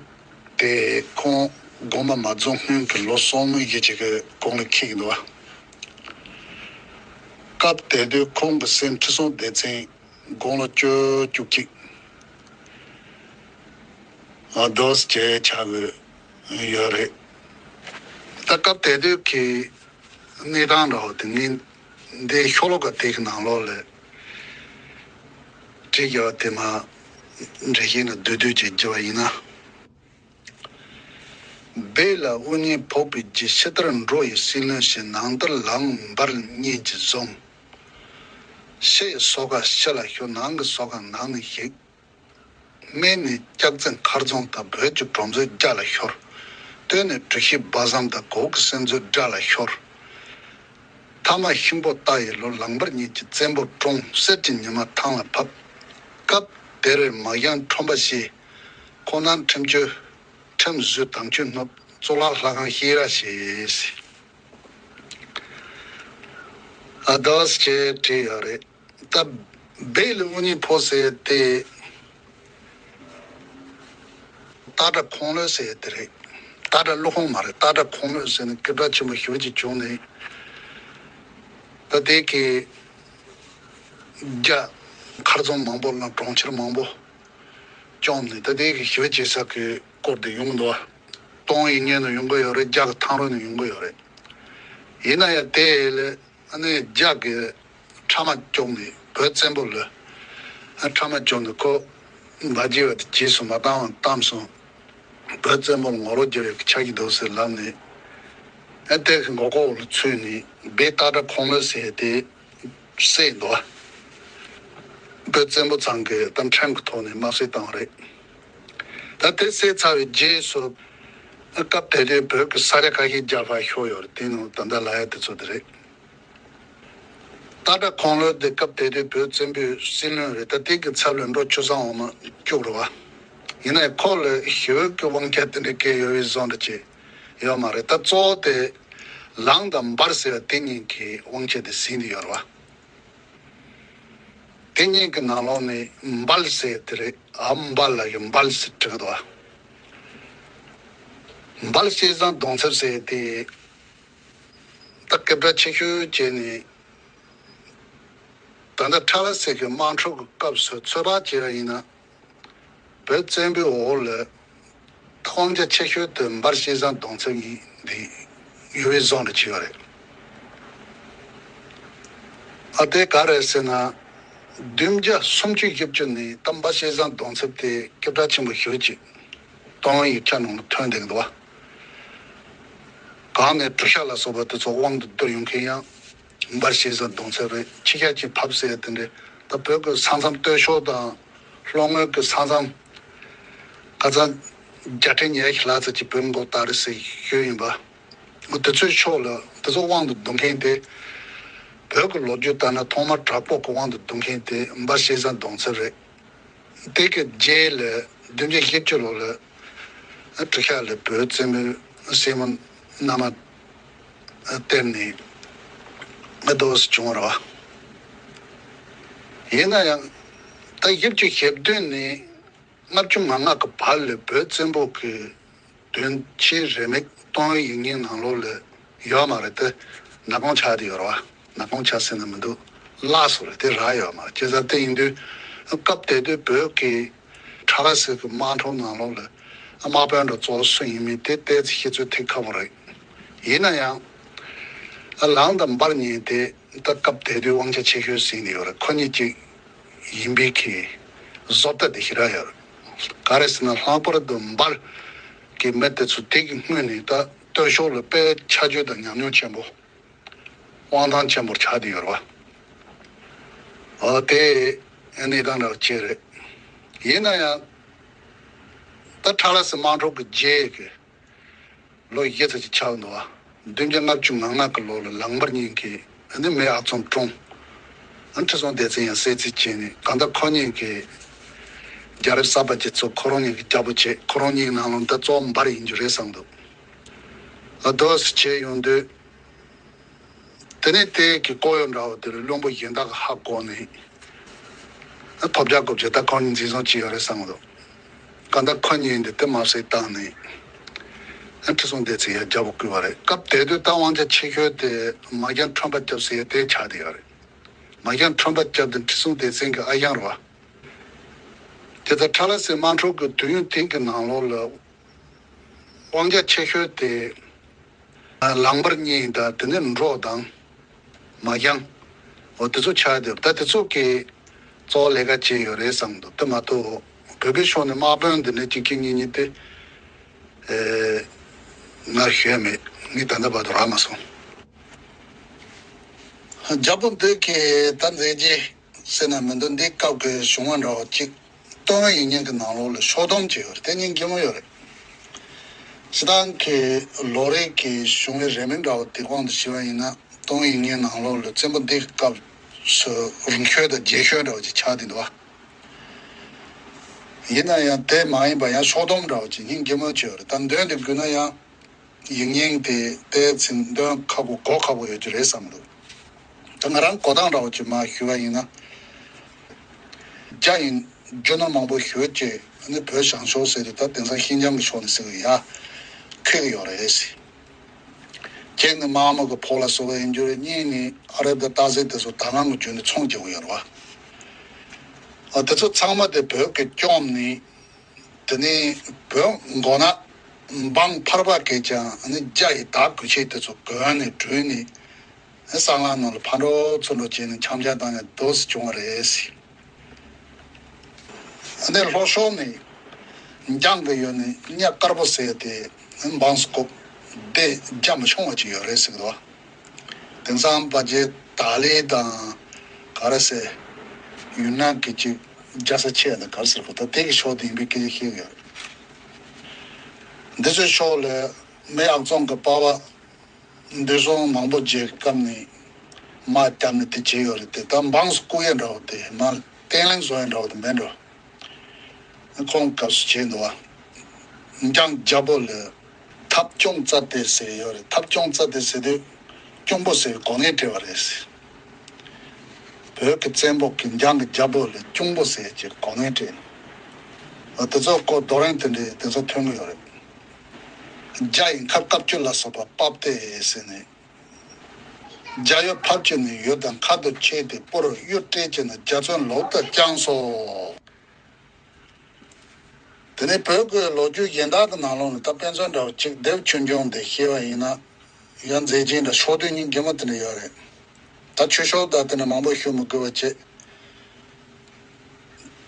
དེ་ཁོང་དགོངས་པ་མ་རྫོགས་སྔོན་གྱི་ལོ་གསུམ་གྱི་རྗེས་ཀྱི་གོང་ལ་འཁེལ་གྱི་འདུག་བ། སྐབས་དེ་དུས་ཁོང་གི་སྲས་ཁྲི་སྲོང་ལྡེ་བཙན་དགུང་ལོ་བཅུ་བཅུ་གཅིག་ཨ་དོ་ཟེར་ཆགས་ཀྱི་ཡོད་རེད། ད་སྐབས་དེ་དུས་ཀྱི་གནས་སྟངས་འདྲ་བོ་དེ་ངས་འདི་ཤོ་ལོ་ཀ་དེ་གི་ནང་ལོགས་ལ་བྲིས་ཡོད་དེ་མ་འགྲེལ་བཤད་ནི་བསྡུས་བསྡུས་ཅིག་བགྱི་བ་ཡིན་ན། སྦས་ལ་དབུ་བརྙེས་ཕོག་པའི་རྗེས། ཕྱི་ལྟར་འགྲོ་ཡི་སྲིད་བློན་ཞིག་ནང་ལྟར་ལམ་བར་གཉིས་ཀྱིས་བཟུང་། ཕྱི་ཡི་སོ་ཁ་ཕྱི་ལ་ཤོར། ནང་གི་སོ་ཁ་ནང་ནས་ཞིག་སྨད་ནས་སྐྱག་རྫུན་ཁ་རྫོང་དང་བོད་ཀྱི་གྲོང་ཚོའི་རྒྱ་ལ་ཤོར། སྟོད་ནས་གྲུ་བཞི་སྦ་གསང་དང་གོ་གི་སེམས་མཛོད་དགྲ་ལ་ཤོར། ཐ་མ་ཤིང་ཕོ་རྟ་ཡི་ལོ་ལངས་པར་ཉིད་ཀྱི་བཙན་པོ་བཀྲོངས། གསེར་གྱི་ཉི་མ་ཐང་ལ་བབས། སྐབས་དེར་མ་གཞང་ཁྲོམ་པ་ཞེས་ ཁོང་རྣམས་ཁྲིམས་གཅོད། ཁྲིམས་བཟོས་དམ་ཆོས་སྣོད། གཙུག་ལག་ལྷ་ཁང་ཤེས་རབ་ཞེས། ཨ་དོ་ཞེས་བྲིས་ཡོད་རེད། ད་སྦས་ལ་དབུ་བརྙེས་ཕོ་ཟེར་ཏེ། སྟག་སྒྲ་ཁོང་ལོད་ཟེར་དེ་རེད། སྟག་སྒྲ་ཀླུ་ཁོང་མ་རེད། སྟག་སྒྲ་ཁོང་ལོད་ཟེར་ནས་སྐད་གྲགས་ཆེན་པོ་ཞེ་པོ་ཅིག་བྱུང་ནས། ད་དེ་གི་རྒྱ་མཁར་རྫོང་མང་པོ་དང་གྲོང་ཁྱེར་མང་པོ་བཅོམ་ནས། ད་དེ་གི་ཞེ་པོ་ཅིག་ས་གི་སྐོར་དེ་ཡོང་གི་འདུག་བ། སྟོང་ཡིག་བརྙན་དུ་ཡོང་གི་ཡོད་རེད། རྒྱ་གི་ཐང་རོ་ནས་ཡོང་གི་ཡོད་རེད། ཡིན་ན་ཡང་དེ་ལས། ཨ་ནི་རྒྱ་གི་ཁྲ་མ་བཅོམ་ནས་བོད་བཙན་པོ་ལ། ཨ་ཁྲ་མ་བཅོམ་ནས་ཁོ་མ་བརྗེད་པ་དེ་རྗེས་སུ་མ་བཏང་བར་བཏང་སོང་། བོད་བཙན་པོ་ལ་ངོ་རྒོལ་རྒྱག་ཡག་གི་ཆགས་ཀྱི་འདུག་ཟེར་ལབ་ནས། ཨ་དེ་གི་མགོ་སྐོར་ལ་ཚུད་ནས་སྦས་སྟག་སྒྲ་ཁོང་ལོད་ཟེར་དེ་བསད་འདུག་བ། བོད་བཙན་པོ་ཚང་གི་ད་ཁྲིམས་ཀྱི་ཐོག་ནས་དམར་གསོད་བཏང་བ་རེད། ད་དེ་བསད་ཚར་བའི་རྗེས་སུ། ཨ་སྐབས་དེ་དུས་བོད་ཀྱི་ས་ཆ་ཁ་ཤས་རྒྱ་ཕར་ཤོར་ཡོད་རེད། དེ་ནང་ད་ལྟ་ལབ་ཡ་དེ་ཚོ་དེ་རེད། སྟག་སྒྲ་ཁོང་ལོད་དེ་སྐབས་དེ་དུས་བོད་བཙན་པོའི་སྲིད་བློན་རེད། ད་དེ་གི་ཚབ་ལ་འབྲོག་ཆུ་བཟང་འོག་མ་བཅུག་རེད་བ། ཡིན་ནའི་ཁོ་ལ་ཞེ་པོ་གི་དབང་ཆ་དེ་འདྲ་གང་ཡང་ཡོད་པའི་བཟོ་འདྲ་ཅིག་ཡོད་མ་རེད། ད་གཙོ་བོ་དེ་ལངས་དང་འབར་ཟེར་བ་དེ་གཉིས་ཀྱི་དབང་ཆ་དེ་ཟིན་ཏེ་ཡོད་རེད་བ། དེ་གཉིས་ཀྱི་ནང་ལོགས་ནས་འབལ་ཟེར་དེ་རེད། ཨ་འབལ་ལ་ཡང་འབལ་ཟེར་བྲིས་འདུག་བ། འབལ་ཤེས་བཟང་གདོང་ཚེབ་ཟེར་དེ། ད་སྐད་གྲགས་ཆེ་ཤོས་བྱས་ནས། ད་ལྟ་ཁྲ་ལ་སེ་གི་དམག་འཁྲུག་གི་སྐབས་སུ་ཚོད་དཔག་བྱས་པ་ཡིན་ན། བོད་བཙན་པོའི་འོག་ལ་དབང་ཆ་ཆེ་ཤོས་དེ་འབལ་ཤེས་བཟང་གདོང་ཚེབ་གཉིས་འདི་ཡོད་པའི་བཟོ་འདྲ་ཅིག་ཡོད་རེད། ཨ་དེ་ག་རེད་ཟེར་ན། བདུན་བརྒྱ་སུམ་ཅུ་བཞི་བཅུ་ནས་ད་འབལ་ཤེས་བཟང་གདོང་ཚེབ་དེ་སྐད་གྲགས་ཆེན་པོ་ཞེ་པོ་ཅིག་སྟོད་ཡིག་ཆ་ནང་ལ་ཐོན་བསྡད་ཀྱི་འདུག་བ། གང་ནས་གྲུ་ཤ་ལ་སོགས་པ་དེ་ཚོ་དབང་དུ་བསྡུར་ཡོང་མཁན་ཡང་། འབལ་ཤེས་བཟང་གདོང་ཚེབ་རེད། ཕྱི་ཤ་ཅིག་ཕབ་ཟེར་དེ་འདྲས། ད་བོད་ཀྱི་ས་མཚམས་སྟོད་ཕྱོགས་དང་། ལྷོ་ངོས་ཀྱི་ས་མཚམས། ཁ་སང་བརྒྱ་ཁྲི་ཉི་ཤུ་ལྷག་ཙམ་ཅིག་བོད་མགོ་བཏགས་རེད་ཟེར་ཞུས་ཡིན་པ། འོ་དེ་ཚོའི་ཕྱོགས་ལ་དེ་ཚོ་དབང་དུ་བསྡུ་མཁན་དེ། བོད་ཀྱི་ལོ་རྒྱུས་ལྟར་ན་ཐོག་མར་དྲག་པོ་གི་དབང་དུ་བསྡུ་མཁན་དེ་འབལ་ཤེས་བཟང་གདོང་ཚེབ་རེད། དེ་གི་རྗེས་ལ་བདུན་བརྒྱ་བཞི་བཅུ་ལོ་ལ་གྲུ་ཤ་ལ་བོད་བཙན་པོའི་སྲས་མོ་མནའ་མ་སྟེར་ནས་ཨ་དོ་ཟེར་བྱུང་བ་རེད་བ། ཡིན་ན་ཡང་ད་བཞི་བཅུ་ཞེ་བདུན་ནས་ལྔ་བཅུ་ང་ལྔ་གི་བར་ལ་བོད་བཙན་པོ་གི་དོན་ཆེན་རེ་མིག་སྟོད་ཡིག་བརྙན་ནང་ལོགས་ལ་ཡོད་མ་རེད་དེ། ནག་ཁུང་ཆགས་ཏེ་ཡོད་རེད་བ། ནག་ཁུང་ཆགས་ཟེར་ན་མི་འདུག་བརླགས་སོང་རེད། དེ་རག་ཡོད་མ་རེད། བྱས་ཙང་དེ་ཡིན་དུས་སྐབས་དེ་དུས་བོད་ཀྱི་ཁྲ་ལ་སེ་གི་དམག་འཁྲུག་ནང་ལོགས་ལ་དམག་དཔོན་འདྲ་གཙོ་བོ་སུ་ཡིན་མིན་དེ་ཏོག་ཙམ་བཤད་ཚོད་ཐིག་ཁ་པོ་རེད། ཡིན་ན་ཡང་ལངས་དང་འབར་གཉིས་དེ་ད་སྐབས་དེ་དུས་དབང་ཆ་ཆེ་ཤོས་ཟིན་ནས་ཡོད་རེད། ཁོ་གཉིས་གཅིག་ཡིན་པའི་གི་བཟོ་ལྟ་དེ་ཞེ་དྲག་ཡོད་རེད། ག་རེ་ཟེར་ན་ལྷག་པར་དུ་འབར་གྱི་མི་དེ་ཚོ་དེ་གི་སྔོན་ནས་ད་སྟོད་ཕྱོགས་ལ་དཔེ་ཆ་བཅོས་དང་ཉམས་མྱོང་ཆེན་པོ། དབང་ཐང་ཆེན་པོར་ཆགས་བསྡད་ཡོད་རེད་བ། འོ་དེ་གནས་སྟངས་འདྲ་བ་ཅིག་རེད། ཡིན་ན་ཡང་ད་ཁྲ་ལ་སེ་དམག་འཁྲུག་གི་རྗེས་ཀྱི་ལོ་བཞི་ཙམ་ཅིག་ཆགས་འདུག་བ། བདུན་བརྒྱ་ལྔ་བཅུ་ང་ལྔ་གི་ལོ་ལ་ལངས་འབར་གཉིས་ཀྱིས་ཨ་ནི་མེས་ཨག་ཚོམ་བཀྲོངས། ཨ་ནི་ཁྲི་སྲོང་ལྡེ་བཙན་ཡང་བསད་རྩིས་བྱས་ནས། གང་ལྟར་ཁོ་གཉིས་ཀྱིས་རྒྱལ་རབས་གསར་པ་ཅིག་བཙུགས། ཁོ་རང་གཉིས་ཀྱི་རྒྱལ་པོ་བྱས། ཁོ་རང་གཉིས་ནང་ལ་ད་གཙོ་བོ་འབར་ཡིན་རྒྱུ་རེད་བསམ་འདུག་ཨ་དོ་ཟེར་བྱས་ཡོང་དུས། དེ་ནས་དེ་གི་ལྐོག་གཡོ་འདྲ་བོ་དེ་ལ་བློན་པོ་གཞན་དག་གིས་ཧ་གོ་ནས། ཨ་ཐོབ་རྒྱག་དགོས་བྱས། ད་ཁོང་གཉིས་འཛིན་བཟུང་བྱས་ཡོད་རེད་བསམ་གི་འདུག་གང་ལྟར་ཁོ་གཉིས་འདི་དེ་མ་བསད་བཏང་ནས། ཨ་ཁྲི་སྲོང་ལྡེ་བཙན་ཡར་རྒྱལ་པོ་བསྐོས་པ་རེད། སྐབས་དེ་དུས་ད་དབང་ཆ་ཆེ་ཤོས་དེ་མ་རྒྱང་ཁྲོན་པ་སྐྱབས་ཟེར་ཡ་དེ་ཆགས་བསྡད་ཡོད་རེད། མ་རྒྱང་ཁྲོན་པ་སྐྱབས་དེ་ཁྲི་སྲོང་ལྡེ་བཙན་གྱི་ཨ་ཞང་རེད་བ། དེ་ལྟར་ཁྲ་ལ་སེ་དམག་འཁྲུག་གི་དུས་ཡུན་དེ་གི་ནང་ལོགས་ལ། དབང་ཆ་ཆེ་ཤོས་དེ་ལངས་འབར་གཉིས་དང་། དེ་ནས་འབྲོག་དང་། མ་རྒྱང་། འོ་དེ་ཚོ་ཆགས་བསྡད་ཡོད། ད་དེ་ཚོ་གིས་གཙོ་བོ་ལས་ཀ་བྱས་ཡོད་རེད་བསམ་འདུག་དེ་མ་གཏོགས་བོད་པའི་ཕྱོགས་ནས་དམག་དཔོན་འདི་འདྲ་གཅིག་གཅིག་གཉིས་གཉིས་དེ། ཨེ། ང་ཤེས་མེད། ངས་ད་ལྟ་བར་དུ་རག་མ་སོང་། རྒྱལ་པོ་འདི་གིས་ད་མཛད་རྗེས་ཟེར་ན་མི་འདུག་འདི་སྐབས་ཀྱི་བྱུང་བ་འདྲ་བོ་གཅིག་སྟོད་ཡིག་བརྙན་གྱི་ནང་ལོགས་ལ་ཕྱོགས་བསྡོམས་བྱས་ཡོད་རེད། དེ་སྙིང་རྗེ་མོ་ཡོད་རེད། སྤྱིར་བཏང་གི་ལོ་རེ་གི་བྱུང་བའི་རེ་སྨོན་འདྲ་བོ་དེ་དབང་དུ་བྱས་པ་ཡིན་ན། སྟོད་ཡིག་བརྙན་ནང་ལོགས་ལ་བཙན་པོ་འདི་གི་སྐབས་སུ་རིང་ཤོས་དང་རྒྱས་ཤོས་འདྲ་བོ་ཅིག་ཆགས་བསྡད་འདུག་བ། ཡིན་ན་ཡང་དེ་མ་ཡིན་པ་ཡང་ཕྱོགས་བསྡོམས་འདྲ་བོ་ཅིག་སྙིང་རྗེ་མོ་བྱོས་རེད། ད་འདོན་དེ་དགོས་ན་ཡང་ཡིག་རྙིང་དེ་ལྟའི་ཚིག་འདོན་ཁག་པོ་གོ་ཁག་པོ་ཡོད་ཀྱི་རེད་བསམ་འདུག་ད་ང་རང་གོ་སྟངས་འདྲ་བོ་ཅིག་མ་ཞུ་བ་ཡིན་ན། རྒྱ་ཡིན་རྒྱུ་ནོར་མང་པོ་ཞུ་རྒྱུ་ནི་བོད་ཞང་ཞུང་ཟེར་དུས་ད་དེང་སང་ཤིན་ཅང་གི་ཕྱོགས་ནས་ཟེར་གི་ཡ་ཁེགས་ཡོད་རེད། གཅིག་ནི་དམག་མི་གི་ཕོགས་ལ་སོགས་པ་ཡིན་རྒྱུ་རེད། གཉིས་ནི་ཨ་རབ་དང་སྟག་གཟིག་དེ་ཚོ་དར་ནག་གི་རྒྱུ་ནི་ཚོང་རྒྱག་གི་ཡོད་རེད་བ། ཨ་དེ་ཚོ་ཚང་མ་དེ་བོད་ཀྱི་བཅོམ་ནི། དེ་ནི་བོད་མགོ་ན་འབངས་ཕལ་པ་གིས་ཀྱང་ནི་རྒྱ་ཡི་དར་དགོས་ཆེད་དེ་ཚོ་གོན་ནས་བྲོས་ནས་སྲང་ལམ་ནང་ལ་ཕར་འགྲོ་ཚུར་འགྲོ་བྱས་ནས་འཆམ་འཆམ་བཏང་ཡ་འདུག་སེ་བྱུང་བ་རེད། ཨ་ནི་ལྷོ་ཕྱོགས་ནས་འཇང་གི་ཡུལ་ནས་གཉའ་དཀར་པོ་ཟེར་ཏེ་འབངས་སུ་བཀུག་དེ་རྒྱ་མི་ཆུང་བ་ཅིག་ཡོད་རེད་ཟེར་གི་འདུག་དེང་སང་ཕལ་ཆེར་ཏཱ་ལི་དང་ག་རེ་ཟེར་ཡུན་ནན་གྱི་ཅིག་རྒྱལ་ས་ཆེ་དང་ག་རེ་ཟེར་གི་འདུག་དེ་གི་ཕྱོགས་དེ་ཡིན་པའི་སྐད་ཆ་བཤད་གི་ཡོད་རེད། འདི་ཚོའི་ཕྱོགས་ལ་མེས་ཨག་ཚོམ་གི་པ་ཕ་འདི་སོང་མང་པོ་རྗེས་སྐབས་ནས་དམག་བརྒྱབ་ནས་དེ་བྱས་ཡོད་རེད་དེ། ད་འབངས་སུ་བཀུག་ཡས་འདྲ་བོ་དེ་མ་བརྟན་ལྷིང་བཟོ་ཡས་འདྲ་བོ་དེ་མེད་འགྲོ། ཁོང་སྐབས་སུ་བྱས་འདུག་བ། འཇང་རྒྱལ་པོ་ལ་ཐབ་སྐྱོང་རྩ་དེ་ཟེར་ཡོད་རེད། ཐབ་སྐྱོང་རྩ་དེ་ཟེར་དུས་གཅུང་པོ་ཟེར་གོ་གནས་སྤྲད་པ་རེད། བོད་ཀྱི་བཙན་པོ་གིས་འཇང་གི་རྒྱལ་པོ་ལ་གཅུང་པོ་ཟེར་གྱི་གོ་གནས་སྤྲད། ཨ་དེ་ཚོ་སྐོར་རྡོ་རིང་དེ་འདྲའི་དེ་ཚོ་ཐོན་གི་ཡོད་རེད། རྒྱ་ཡི་མཁར་བཀབ་ཅོད་ལ་སོགས་པ་ཕབ་སྟེ་ཟེར་ནས། རྒྱ་ཡུལ་ཕབ་ཅོད་ནས་ཡུལ་དང་མཁའ་དུ་ཕྱེ་སྟེ་སྤོ་རུ་གཡུ་སྤྲད་ཅོད་ནས་རྒྱ་བཙོན་ལོག་ཏུ་བསྐྱངས་སོ། དེ་ནས་བོད་ཀྱི་ལོ་རྒྱུས་གཞན་དག་གི་ནང་ལོགས་ནས་ད་དཔེ་མཚོན་འདྲ་བོ་གཅིག་ལྡེའུ་ཆོས་འབྱུང་དེ་བཤད་པ་ཡིན་ན། ཡང་མཛད་རྗེས་འདྲ་ཕྱོགས་བསྡུས་སྙིང་རྗེ་མོ་དེ་འདྲ་ཡོད་རེད། ད་ཆོས་ཕྱོགས་དང་དེ་ནས་མང་པོ་ཞུ་མི་དགོས་པ་བྱས།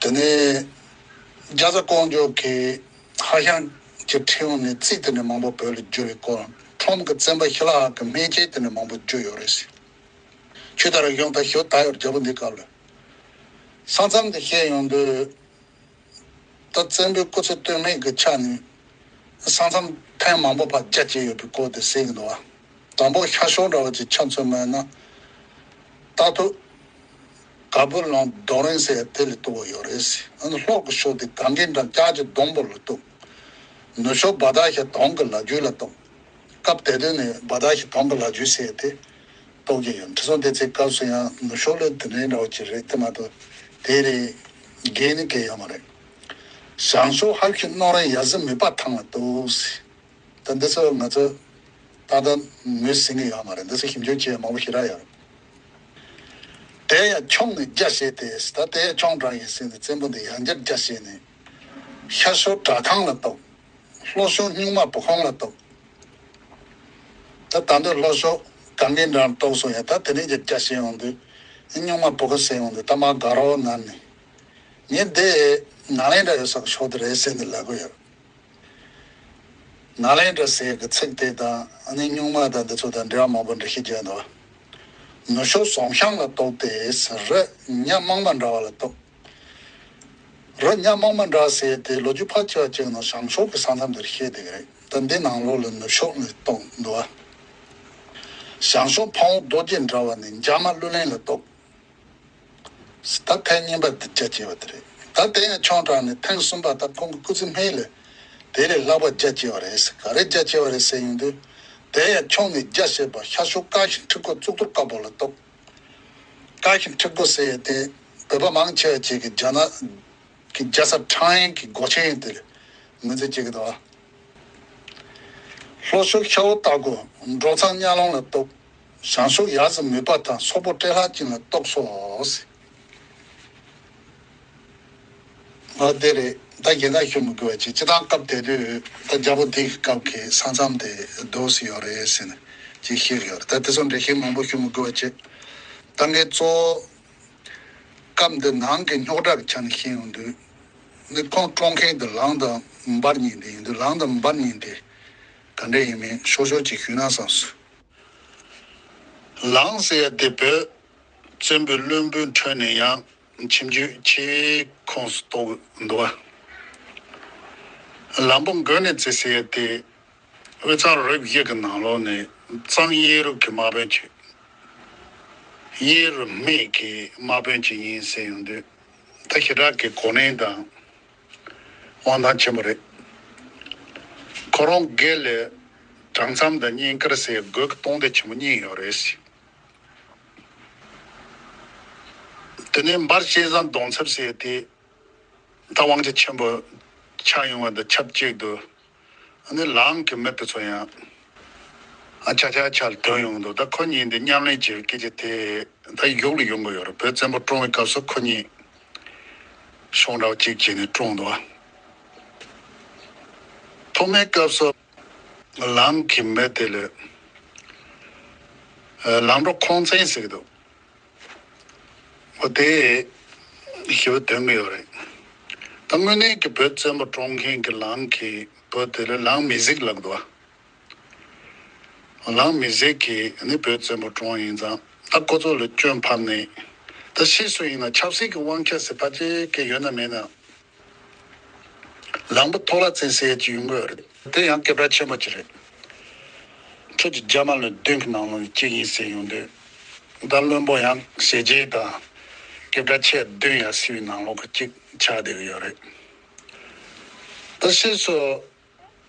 དེ་ནས་རྒྱ་བཟའ་ཀོང་ཇོ་གིས་ཧྭ་ཤང་གི་ཁྲིམས་ནས་རྩིས་དེ་འདྲ་མང་པོ་བོད་ལ་བསྒྱུར་བའི་སྐོར། ཁྲོམ་གྱི་བཙན་པ་ཞི་ལྷག་གི་སྨན་དཔྱད་དེ་འདྲ་མང་པོ་བསྒྱུར་ཡོད་རེད་ཟེར། ཆོས་དར་གཞུང་དར་ཞོ་དར་ཡོད་རྒྱལ་པོ་འདི་སྐབས་ལ། ས་མཚམས་དེ་བཤད་ཡོང་དུས། ད་བཙན་པོའི་སྐུ་ཚེ་སྟོད་སྨད་ཀྱི་ཆ་ནས་ས་མཚམས་ཐེངས་མང་པོ་ཕར་རྒྱ་བསྐྱེད་ཡོད་པའི་སྐོར་དེ་གསལ་གྱི་འདུག་བ། དང་པོ་ཤར་ཕྱོགས་འདྲ་བ་ཅིག་ཆ་མཚོན་པ་ཡིན་ན། རྟ་ཐུག་ག་བུ་ལོང་རྡོ་རིང་ཟེར་ཡ་དེ་ལ་གཏུགས་པ་ཡོད་རེད་ཟེར། ཨ་ནི་ལྷོ་གི་ཕྱོགས་དེ་གངས་རྒན་འགྲམ་ལྕགས་ཀྱི་སྡོང་པོ་ལ་གཏུགས། ནུབ་ཕྱོགས་བ་དག་ཤ་དོང་གི་ལ་རྒྱུད་ལ་གཏུགས། སྐབས་དེ་དུས་ནས་བ་དག་ཤ་དོང་གི་ལ་རྒྱུད་ཟེར་ཡ་དེ། རྟོགས་ཀྱི་ཡོད། ཁྲི་སྲོང་ལྡེ་བཙན་སྐབས་སུ་ཡང་ནུབ་ཕྱོགས་ལ་དེ་འདྲའི་འདྲ་བོ་ཅིག་རེད་དེ་མ་གཏོགས་དེ་རེད་འགལ་ནི་འགལ་ཡོད་མ་རེད། བྱང་ཕྱོགས་ཧབ་ཤིང་སྣོ་རིང་ཡ་ཟི་མུད་པ་ཐང་ལ་གཏུགས། ད་འདི་ཚོ་ང་ཚོ་ད་ལྟ་མུས་ཟིན་གྱི་ཡོད་མ་རེད། འདི་ཚོ་ཞིབ་འཇུག་བྱེད་ཡ་མང་པོ་ཞེ་དྲག་ཡོད་རེད། དེ་ཡང་ཁྱུང་ནས་རྒྱ་བཤད་དེ། ད་དེ་ཡང་ཁྱུང་དྲག་ཡིན་ཟེར་ནས་བཙན་པོ་འདི་ཡང་བསྐྱར་རྒྱ་བཤད་ནས་ཤར་ཕྱོགས་བྲག་ཐང་ལ་གཏུགས། ལྷོ་ཕྱོགས་སྨྱུག་མ་བུ་ཁུང་ལ་གཏུགས། ད་ད་འདོད་ལྷོ་ཕྱོགས་གངས་རྒན་འགྲམ་གཏུགས་སོང་ཡ། ད་དེ་ནས་ཀྱི་རྒྱ་བཤད་ཡོང་དུས་སྨྱུག་མ་བུ་ཁུང་ཟེར་ཡོང་དུས་ད་མ་དགའ་རོགས་ན་ནི། ངས་འདི་ནཱ་ལེནྡྲ་ཡོད་ས་གི་ཕྱོགས་དེ་རེད་ཟེར་ནས་ལབ་གི་ཡོད། ནཱ་ལེནྡྲ་ཟེར་གི་ཚིག་དེ་དང་ཨ་ནི་སྨྱུག་མ་དང་འདི་ཚོ་དང་འབྲེལ་བ་མང་པོ་འགྲེལ་བཤད་བརྒྱབ་འདུག་ནུབ་ཕྱོགས་ཟོམ་ཤང་ལ་གཏུགས་ཏེ་རི་ཉ་མང་མ་འདྲ་བ་ལ་གཏུགས། རི་ཉ་མང་མ་འདྲ་ཟེར་དེ་ལོ་རྒྱུས་ཕལ་ཆེ་བ་ཅིག་ནང་བྱང་ཕྱོགས་ཀྱི་ས་མཚམས་དེར་བཤད་བསྡད་ཀྱི་རེད། ད་འདི་ནང་ལོགས་ལ་ནུབ་ཕྱོགས་ནས་གཏུགས་འདུག་བ། བྱང་ཕྱོགས་ཕ་བོང་རྡོ་རྗེ་འདྲ་བ་ནས་འཇག་མ་གླུ་ལེན་ལ་གཏུགས། ད་ཐེངས་གཉིས་པ་དེ་རྒྱ་བསྐྱེད་པ་དེ་རེད། ད་དེ་ཡང་ཁྱུང་དྲག་ནས་ཐེངས་གསུམ་པ་ད་ཁོང་གི་སྐུ་ཚེ་སྨད་ལ་དེ་ལས་ལྷག་པ་རྒྱ་བསྐྱེད་པ་རེད། ག་རེ་རྒྱ་བསྐྱེད་པ་རེད་ཟེར་ཡོང་དུས། དེ་ཡང་ཁྱུང་ནས་རྒྱ་བཤད་པ་ཤར་ཕྱོགས་ཀ་ཤི་ཁྲི་སྐོར་གཙུག་ཏོར་དཀར་པོ་ལ་གཏུགས། ཀ་ཤི་ཁྲི་སྐོར་ཟེར་ཡས་དེ་བོད་པ་མང་ཆེ་བ་ཅིག་གིས་རྒྱ་ནག་གི་རྒྱལ་ས་ཁྲང་ཨན་གྱི་སྒོ་ཆེན་དེར་ངོས་འཛིན་བྱེད་ཀྱི་འདུག་ལྷོ་ཕྱོགས་ཤ་བོ་ལྟ་སྒོ་འབྲོག་ཚང་གཉའ་ལོང་ལ་གཏུགས། བྱང་ཕྱོགས་ཡ་ཟི་མུད་པ་དང་སོག་པོ་སྤྲེལ་ལྷག་ཅན་ལ་གཏུགས་སོ། ཨ་དེ་རེད། ད་གཞན་དག་ཞུ་མི་དགོས་པ་ཅིག་སྤྱི་བཏང་སྐབས་དེ་དུས་ད་རྒྱལ་པོ་འདི་གི་སྐབས་ཀྱི་ས་མཚམས་དེ་རྡོ་སི་ཡོད་རེད་ཟེར་ནས་ཅིག་བཤད་ཡོད་རེད། ད་དེ་ཚོ་འགྲེལ་བཤད་མང་པོ་ཞུ་མི་དགོས་པ་བྱས། ད་ངས་གཙོ་བོ་སྐབས་འདི་ནང་གི་རྙོག་དྲ་གི་ཆ་ནས་བཤད་ཡོང་དུས། ནི་ཁོང་བཀྲོངས་མཁན་དེ་ལང་དང་འབར་གཉིས་དེ་ཡིན་དུས། ལང་དང་འབར་གཉིས་དེ་ག་འདྲ་ཡིན་མིན་ཤོག་ཤོག་ཅིག་ཞུས་ན་བསམས་སོང་། ལང་ཟེར་ཡ་དེ་བོད་བཙན་པོའི་བློན་པོའི་ཁྲོད་ནས་ཡང་ཁྱིམ་རྒྱུད་ཆེ་ཁོངས་སུ་གཏོགས་འདུག་བ། ལམ་པོ་མགོན་ནས་རྩེ་ཟེར་ཡ་དེ་དབུས་གཙང་རུ་བཞི་གི་ནང་ལོགས་ནས་གཙང་གཡས་རུ་གི་དམག་དཔོན་གཅིག་གཡས་རུ་སྨད་ཀྱི་དམག་དཔོན་གཅིག་ཡིན་ཟེར་ཡོང་དུས། ད་ཞེ་དྲག་གི་གོ་གནས་དང་ དབང་ཐང་ཆེན་པོ་རེད། ཁོ་རང་སྒེར་ལ་གྲངས་ཚང་དང་བསྙེན་དཀར་ཟེར་དགོས་ཀྱི་སྟོང་སྡེ་ཆེན་པོ་གཉིས་ཡོད་རེད། དེ་ནས་འབར་བཤད་བཟང་གདོང་ཚབ་ཟེར་དེ་ད་དབང་ཆ་ཆེན་པོ་ཆགས་ཡོང་བ་དང་ཆབས་ཅིག་ཏུ། ཨ་ནི་ལའང་གི་མི་དེ་ཚོ་ཡང་ཨ་ཆ་ཆ་ཆ་ལ་ཐོན་ཡོང་འདུག་ད་ཁོ་གཉིས་འདི་མཉམ་ལེན་བྱེད་སྐད་ཆ་དེ་ད་ཡུག་ལ་ཡོང་གི་ཡོད་རེད། བོད་བཙན་པོ་བཀྲོངས་པའི་སྐབས་སུ་ཁོ་གཉིས་ཤོག་འདྲ་བ་གཅིག་བྱས་ནས་བཀྲོངས་འདུག་ཐོག་མའི་སྐབས་སུ་ལའང་གི་མི་དེ་ལ་ལའང་འགྲོ་ཁོང་ཚན་ཟེར་གི་འདུག་འོ་དེ་ཞེ་པོ་དོན་གྱི་ཡོད་རེད། ད་དངོས་གནས་ཀྱི་བོད་བཙན་པོ་བཀྲོངས་མཁན་གྱི་ལའང་གི་བུ་དེ་ལ་ལའང་མི་གཟིགས་ལབ་འདུག་ལའང་མི་གཟིགས་ཀྱི་ནི་བོད་བཙན་པོ་བཀྲོངས་ཡིན་ཙང་ད་ཁོ་ཚོ་ལ་སྐྱོན་ཕབ་ནས། ད་ཕྱིས་སུ་ཡིན་ན་ཆབ་སྲིད་ཀྱི་དབང་ཆ་ཟེར་ཕལ་ཆེར་གི་ཡོད་ན་མེད་ན། ལམ་བུ་ཐོག་ལ་བཙན་ཟེར་གྱི་ཡོང་གི་ཡོད་རེད། དེ་ཡང་སྐད་གྲགས་ཆེན་པོ་ཅིག་རེད། ཁྲི་ཆིག་བརྒྱ་མ་ལོན་བདུན་གྱི་ནང་ལོགས་ནས་གཅིག་ཡིན་ཟེར་ཡོང་དུས། ད་བློན་པོ་ཡང་ཞེ་རྗེ་དང་སྐད་གྲགས་ཆེ་བདུན་ཡང་སྲིད་པའི་ནང་ལོགས་ཀྱི་གཅིག་ཆགས་བསྡད་ཀྱི་ཡོད་རེད། ད་ཕྱིས་སུ་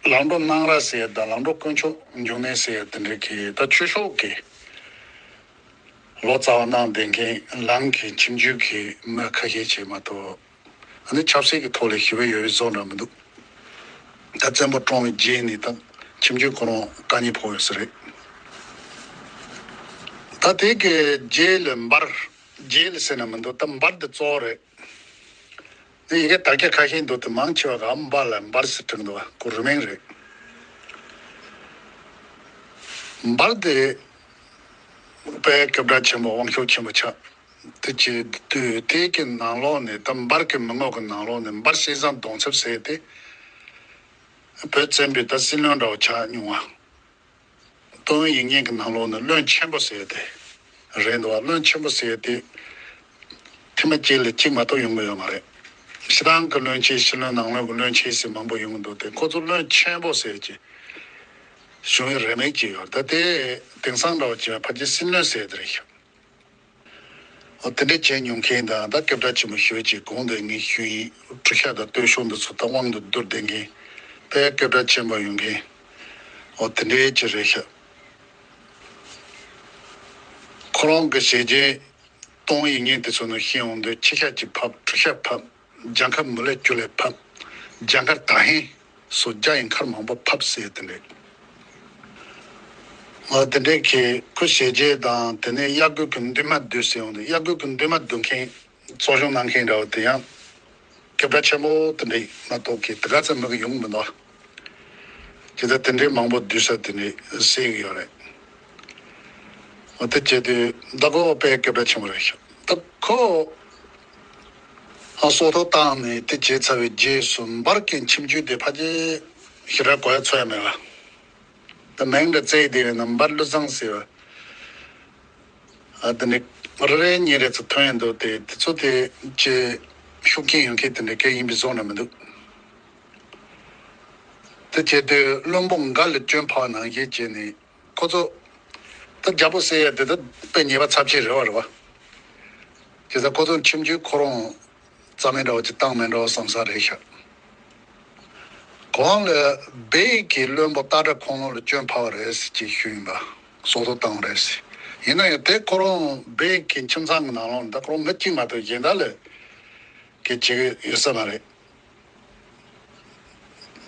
ལང་འགྲོ་སྣང་ར་ཟེར་དང་ལང་འགྲོ་དཀོན་མཆོག་འབྱུང་གནས་ཟེར་དེ་འདྲ་གི་ད་ཆོས་ཕྱོགས་ཀྱི་ལོ་ཙཱ་བ་གནང་བསྡད་མཁན་ལང་གི་ཁྱིམ་རྒྱུད་ཀྱི་མི་ཁ་ཤས་ཅིག་མ་གཏོགས། ཨ་ནི་ཆབ་སྲིད་ཀྱི་ཐོག་ལ་ཞི་བའི་ཡོད་པའི་བཟོ་འདྲ་མི་འདུག་ད་བཙན་པོ་བཀྲོངས་པའི་རྗེས་ནས་ད་ཁྱིམ་རྒྱུད་ཁོ་རང་དཀའ་ངལ་ཕོག་ཡོད་ས་རེད། ད་དེ་གི་རྗེས་ལ་འབར། རྗེས་ལ་ཟེར་ན་མི་འདུག་ད་འབར་དེ་གཙོ་བོ་རེད། དེ་ཡི་གེ་དར་རྒྱས་ཁ་ཤས་འདུག་དེ་མང་ཆེ་བ་ག་འབར་ལ་འབར་ཟེར་དྲན་འདུག་ཁོ་རུས་མིང་རེད། འབར་དེ་དཔེ་སྐད་གྲགས་ཆེན་པོ་དབང་ཤུགས་ཆེན་པོ་ཆགས། དེ་ཅི་དུས་དེ་གི་ནང་ལོགས་ནས་ད་འབར་གི་མི་ངོ་གི་ནང་ལོགས་ནས་འབར་ཤེས་བཟང་གདོང་ཚབ་ཟེར་ཏེ། བོད་བཙན་པོའི་ད་སྲིད་བློན་འདྲ་བོ་ཆགས་མྱོང་བ། ཏོང་ཡིག་རྙིང་གི་ནང་ལོགས་ནས་བློན་ཆེན་པོ་ཟེར་ཏེ། རེད་འདུག་བ། བློན་ཆེན་པོ་ཟེར་ཏེ། ཐེངས་མ་གཅིག་ལ་གཅིག་མ་གཏོགས་ཡོང་གི་ཡོད་མ་རེད། སྤྱིར་བཏང་གི་བློན་ཆེན་སྲིད་བློན་ནང་བློན་གི་བློན་ཆེན་ཟེར་མང་པོ་ཡོང་གི་འདུག་སྟེ་ཁོ་ཚོ་བློན་ཆེན་པོ་ཟེར་གྱི་གཞུང་ཡིག་རེ་མིག་ཅིག་ཡོད་ད་དེ། དེང་སང་འདྲ་བོ་བྱས་ན་ཕལ་ཆེར་སྲིད་བློན་ཟེར་དེ་རེད་ཤག་འོ་དེ་འདྲ་བྱས་མྱོང་མཁན་དང་ད་སྐད་གྲགས་ཆེན་པོ་ཞུ་ཅིག་གོང་དུ་ངས་ཞུས་ཡིན། གྲུ་ཤ་དང་སྟོད་ཤོག་འདི་ཚོ་ད་དབང་དུ་བསྡུར་བསྡད་མཁན་དཔེ་སྐད་གྲགས་ཆེན་པོ་ཡོང་མཁན་འོ་དེ་འདྲའི་ཅིག་རེད་ཤག་ཁོ་རང་གི་ཞེ་རྗེས་གཏོང་ཡིག་རྙིང་དེ་ཚོ་ནང་ཤེས་འོང་དུས་ཕྱི་ཤ་གཅིག་ཕབ། གྲུ་ཤ་ཕབ། རྒྱ་མཁར་མུ་ལེ་ཀྱུ་ལེ་ཕབ། རྒྱ་མཁར་ད་ཧིན་སོགས་རྒྱ་ཡི་མཁར་མང་པོ་ཕབ་ཟེར་དེ་འདྲས། ང་དེ་འདྲས་ཁྱེད་ཁོ་ཞེ་རྗེས་དང་དེ་ནས་གཡག་རྒོད་ཀྱི་འདུན་མ་བསྡུས་ཟེར་འོང་དུས་གཡག་རྒོད་ཀྱི་འདུན་མ་བསྡུ་མཁན་གཙོ་སྐྱོང་གནང་མཁན་འདྲ་བོ་དེ་ཡང་སྐད་གྲགས་ཆེན་པོ་དེ་འདྲས་མ་གཏོགས་ཀྱི་དེ་ག་ཚད་མི་གི་ཡོང་མི་འདུག་ཇི་ལྟར་དེ་འདྲའི་མང་པོ་བསྡུས་ས་དེ་འདྲས་གསལ་གི་ཡོད་རེད། འོ་དེ་བྱས་དུས་ད་གོ་དཔེ་སྐད་གྲགས་ཆེན་པོ་རེད་ཤག་ད་ཁོ་ཨ་སྲོག་ཐོག་བཏང་ནས་དེ་བྱས་ཚར་བའི་རྗེས་སུ་འབར་གྱི་ཁྱིམ་རྒྱུད་དེ་ཕལ་ཆེར་ཞེ་དྲག་གོ་ཡ་ཚོར་ཡ་མེད་ལ། ད་མིང་འདྲ་བརྩི་བསྡད་ཡོད་ན་འབར་ཀླུ་བཟང་ཟེར་བ། ཨ་དེ་འདྲ་རེ་རེ་གཉིས་རེ་ཚོ་ཐོན་ཡོང་དུས་དེ་དེ་ཚོ་དེ་ཅི་ཤུགས་རྐྱེན་ཡོད་མཁན་དེ་འདྲ་གལ་ཡིན་པའི་བཟོ་འདྲ་མི་འདུག་དེ་བྱས་དུས་བློན་པོ་འགའ་ལ་སྐྱོན་ཕོག་ནང་བཞིན་བྱས་ནས་ཁོ་ཚོ་ད་རྒྱལ་པོ་ཟེར་ཡ་དེ་ད་དཔེ་ཉེས་པ་ཚབས་ཆེ་རེད་བ་རེད་བ། དེ་ཚོ་ཁོ་ཚོ་ཁྱིམ་རྒྱུད་ཁོ་རང་རྩ་མེད་འདྲ་བོ་ཅིག་བཏང་མེད་འགྲོ་བསམ་ས་རེད་ཤག་གོང་ལ་སྦས་ཀྱི་བློན་པོ་སྟག་སྒྲ་ཁོང་ལོ་ལ་སྐྱོན་ཕོག་པ་རེད་ཟེར་ཅིག་ཞུས་ཡིན་པ། སྲོག་ཐོག་བཏང་བ་རེད་ཟེར། ཡིན་ན་ཡང་དེ་ཁོ་རང་སྦས་ཀྱི་ཁྱིམ་ཚང་གི་ནང་ལོགས་ནས་ད་ཁོ་རང་མི་གཅིག་མ་གཏོགས་གཞན་དག་ལ་གི་བྱེད་ཀྱི་ཡོད་ས་མ་རེད།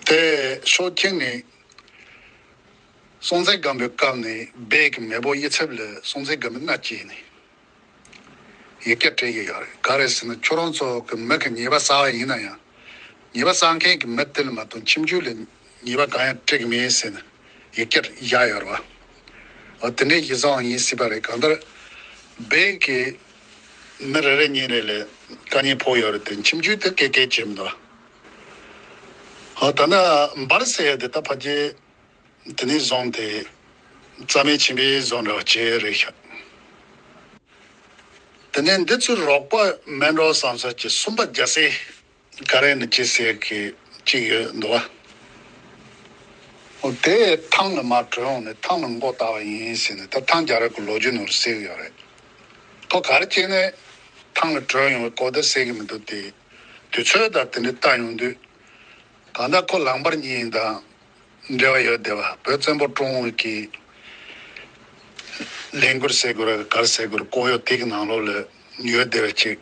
དེ་ཕྱོགས་གཅིག་ནས་སྲོང་བཙན་སྒམ་པོའི་སྐབས་ནས་སྦས་ཀྱི་མེས་པོ་ཡིད་ཚིམ་ལ་སྲོང་བཙན་སྒམ་པོའི་མནའ་སྐྱེལ་ནས། ཡིག་བསྐྱར་སྤྲད་ཀྱི་ཡོད་རེད། ག་རེ་ཟེར་ན་ཁྱོད་རང་ཚོ་གི་མི་གི་ཉེས་པ་བསགས་པ་ཡིན་ན་ཡང་། ཉེས་པ་བསགས་མཁན་གྱི་མི་དེ་ལ་མ་གཏོགས་ཁྱིམ་རྒྱུད་ལ་ཉེས་པ་གང་ཡང་སྤྲད་ཀྱི་མེད་ཟེར་ནས་ཡིག་བསྐྱར་བཞག་ཡོད་རེད་བ། འོ་དེ་འདྲའི་གཞི་བཟང་ཡིན་སྲིད་པ་རེད། གང་ལྟར་སྦས་ཀྱི་མི་རེ་རེ་གཉིས་རེ་ལ་དཀའ་ངལ་ཕོག་ཡོད་རེད་དེ་ཁྱིམ་རྒྱུད་དེ་སྐད་སྐད་བྱེད་མི་འདུག་འོ་ད་ནི་འབར་ཟེར་ཡ་དེ་ད་ཕལ་ཆེར་དེ་ནས་བཟུང་སྟེ་རྩ་མེད་ཕྱིན་པའི་བཟོ་འདྲ་བ་བྱས་རེད་ཤག་དེ་ནས་འདི་ཚོའི་རོགས་པ་མེད་འགྲོ་བསམ་ས་ཀྱི་སུམ་པ་རྒྱལ་སྲས་ག་རེ་ནི་ཅི་ཟེར་གི་གཅིག་ཡོད་འདུག་བ། འོ་དེ་ཐང་ལ་མར་བྲོས་འོང་ནས་ཐང་ལ་མགོ་བཏགས་པ་ཡིན་ཟེར་ནས་ད་ཐང་རྒྱལ་རབས་ཀྱི་ལོ་རྒྱུས་ནང་ལ་གསལ་གི་ཡོད་རེད། ཁོ་ག་རེ་བྱས་ནས་ཐང་ལ་བྲོས་ཡོང་བའི་གོ་བརྡ་གསལ་གི་མི་འདུག་སྟེ། དུས་ཚོད་དང་དེ་འདྲ་བལྟ་ཡོང་དུས། ད་ལྟ་ཁོ་ལམ་བར་གཉིས་དང་འབྲེལ་བ་ཡོད་བསྡད་པ། བོད་བཙན་པོ་ཀྲུང་གི་ལས་འགུལ་ཟེར་དགོས་རེད། ག་རེ་ཟེར་དགོས་རེད། ལྐོག་གཡོ་དེ་གི་ནང་ལོགས་ལ་ཡོད་བསྡད་པ་ཅིག་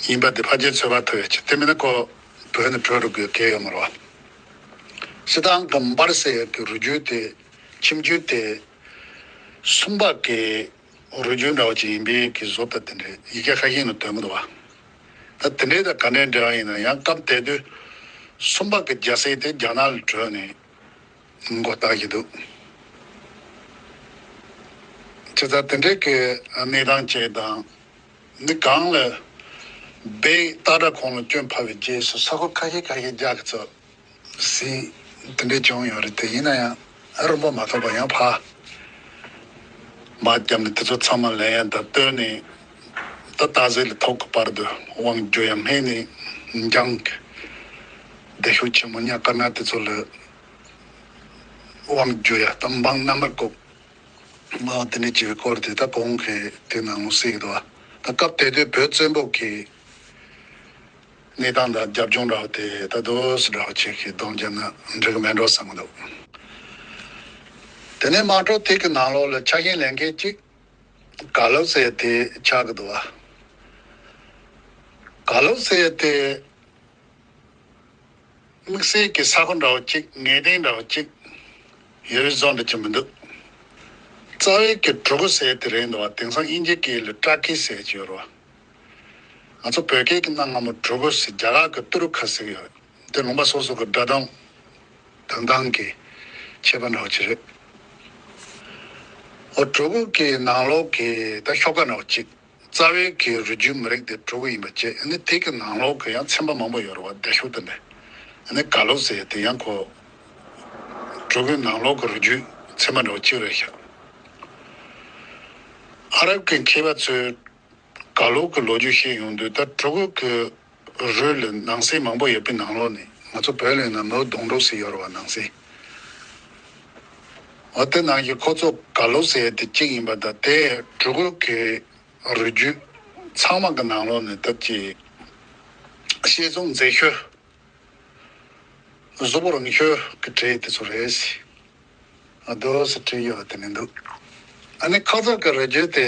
ཡིན་པ་དེ་ཕལ་ཆེར་ཚོད་དཔག་ཐུབ་ཡ་ཅིག་དེ་མིན་ན་ཁོ་བོད་ནས་བྲོས་འགྲོ་དགོས་གལ་ཡོད་མ་རེད་བ། སྤྱིར་བཏང་གི་འབར་ཟེར་ཡ་གི་རུས་རྒྱུད་དེ། ཁྱིམ་རྒྱུད་དེ་སུམ་པ་གི་རུས་རྒྱུད་འདྲ་བོ་ཅིག་ཡིན་པའི་གི་བཟོ་ལྟ་དེ་འདྲའི་ཡི་གེ་ཁ་ཤས་ནང་སྟོན་གི་འདུག་བ། ད་དེ་འདྲའི་དང་ག་འདྲའི་འབྲེལ་བ་ཡིན་ན་ཡང་སྐབས་དེ་དུས་སུམ་པ་གི་རྒྱལ་སྲིད་དེ་རྒྱ་ནག་ལ་བྲོས་ནས་མགོ་བཏགས་ཀྱི་འདུག་བྱས་ཙང་དེ་འདྲའི་གི་གནས་སྟངས་བཅས་དང་། འདི་གང་ལ་སྦས་སྟག་སྒྲ་ཁོང་ལ་སྐྱོན་ཕབ་པའི་རྗེས་སུ་ས་ཁུལ་ཁ་ཤས་ཁ་ཤས་རྒྱ་གི་ཚོ་ཟིན་དེ་འདྲའི་བྱུང་ཡོད་རེད། དེ་ཡིན་ན་ཡང་རིན་པོ་མ་ཐོབ་པ་ཡང་ཕ་མ་བརྒྱབ་ནས་དེ་ཚོ་ཚང་མ་ལེན་ཡ་ད་བཏོན་ནས་ད་སྟག་གཟིག་ལ་ཐོག་གི་བར་དུ་དབང་བསྒྱུར་ཡ་སྨད་ནས་འཇང་གི་སྡེ་ཤོག་ཆེན་མོ་ཉག་དཀར་ནག་དེ་ཚོ་ལ་དབང་བསྒྱུར་ཡ་ད་འབངས་རྣམ་པར་བཀུག་མ་དེ་འདྲ་བྱེད་པའི་སྐོར་དེ་ད་གོང་གི་དེ་ནང་ལོགས་གསལ་གི་འདུག་བ། ད་སྐབས་དེ་དུས་བོད་བཙན་པོ་གི་གནས་སྟངས་དང་རྒྱབ་ལྗོངས་འདྲ་བ་དེ་ད་དུ་སུ་འདྲ་བ་ཅིག་གིས་སྡོམ་བརྒྱབ་ན་འགྲིག་གི་མེད་འགྲོ་བསམ་གི་འདུག་དེ་ནས་དམག་འཁྲུག་དེ་གི་ནང་ལོགས་ལ་ཆ་ཤས་ལེན་མཁན་གཅིག་ག་ལུ་ཟེར་དེ་ཆགས་གི་འདུག་བ། ག་ལུ་ཟེར་དེ། དམིགས་བསལ་གྱི་ས་ཁོངས་འདྲ་བོ་གཅིག་ངེས་གཏན་འདྲ་བོ་གཅིག་ཡོད་བཟོ་འདྲ་ཅིག་མི་འདུག་རྩ་བའི་གི་གྲུ་གུ་ཟེར་དེ་རེད་འདུག་བ། དེང་སང་དབྱིན་ཇི་སྐད་ལ་ཊར་ཀི་ཟེར་གྱི་ཡོད་རེད་བ། ང་ཚོ་བོད་སྐད་ཀྱི་གནའ་སྔ་མོ་གྲུ་གུ་ཟེར་རྒྱ་གར་གི་ཏུ་རུ་ཁ་ཟེར་གྱི་ཡོད་རེད། དེ་ལུང་པ་སོ་སོ་གི་སྒྲ་གདངས་དོན་སྟངས་ཀྱི་ཁྱད་པར་འདྲ་བོ་ཅིག་རེད། འོ་གྲུ་གུ་གི་ནང་ལོགས་ཀྱི་ད་ཤོག་ཁ་འདྲ་བོ་གཅིག་རྩ་བའི་གི་རུས་རྒྱུད་མི་རིགས་དེ་གྲུ་གུ་ཡིན་པ་བཅས། ཨ་ནི་དེ་གི་ནང་ལོགས་གི་ཡང་ཚན་པ་མང་པོ་ཡོད་རེད་བ། སྡེ་ཤོག་དེ་འདྲ། ཨ་ནི་ག་ལུ་ཟེར་དེ་ཡང་ཁོ་གྲུ་གུའི་ནང་ལོགས་གི་རུས་རྒྱུད་ཚན་པ་འདྲ་བོ་གཅིག་རེད་ཤག་ཨ་རབ་ཀྱི་མཁས་པ་ཚོས་ག་ལུ་གི་ལོ་རྒྱུས་བཤད་ཡོང་དུས་ད་གྲུ་གུ་གི་རུས་ལ་ནང་གསེས་མང་པོ་ཡོད་པའི་ནང་ལོགས་ནས་ང་ཚོ་བོད་ལ་ཡིན་ན་མོའུ་གདུང་དྲུག་ཟེར་ཡོད་རེད་བ། ནང་གསེས། འོ་དེ་ནང་བཞིན་ཁོ་ཚོ་ག་ལུ་ཟེར་དེ་གཅིག་ཡིན་པ་དང་། དེ་གྲུ་གུ་གི་རུས་རྒྱུད་ཚང་མ་གི་ནང་ལོགས་ནས་ད་ཅི་ཤེལ་ཟུང་མཛེས་ཤོས་གཟུགས་པོ་རིང་ཤོས་ཀྱི་གྲས་དེ་ཚོ་རེད་ཟེར། ཨ་དོ་ཟེར་བྲིས་ཡོད་པ་དེ་ནི་འདུག་ཨ་ནི་ཁོ་ཚོ་གི་རུས་རྒྱུད་དེ་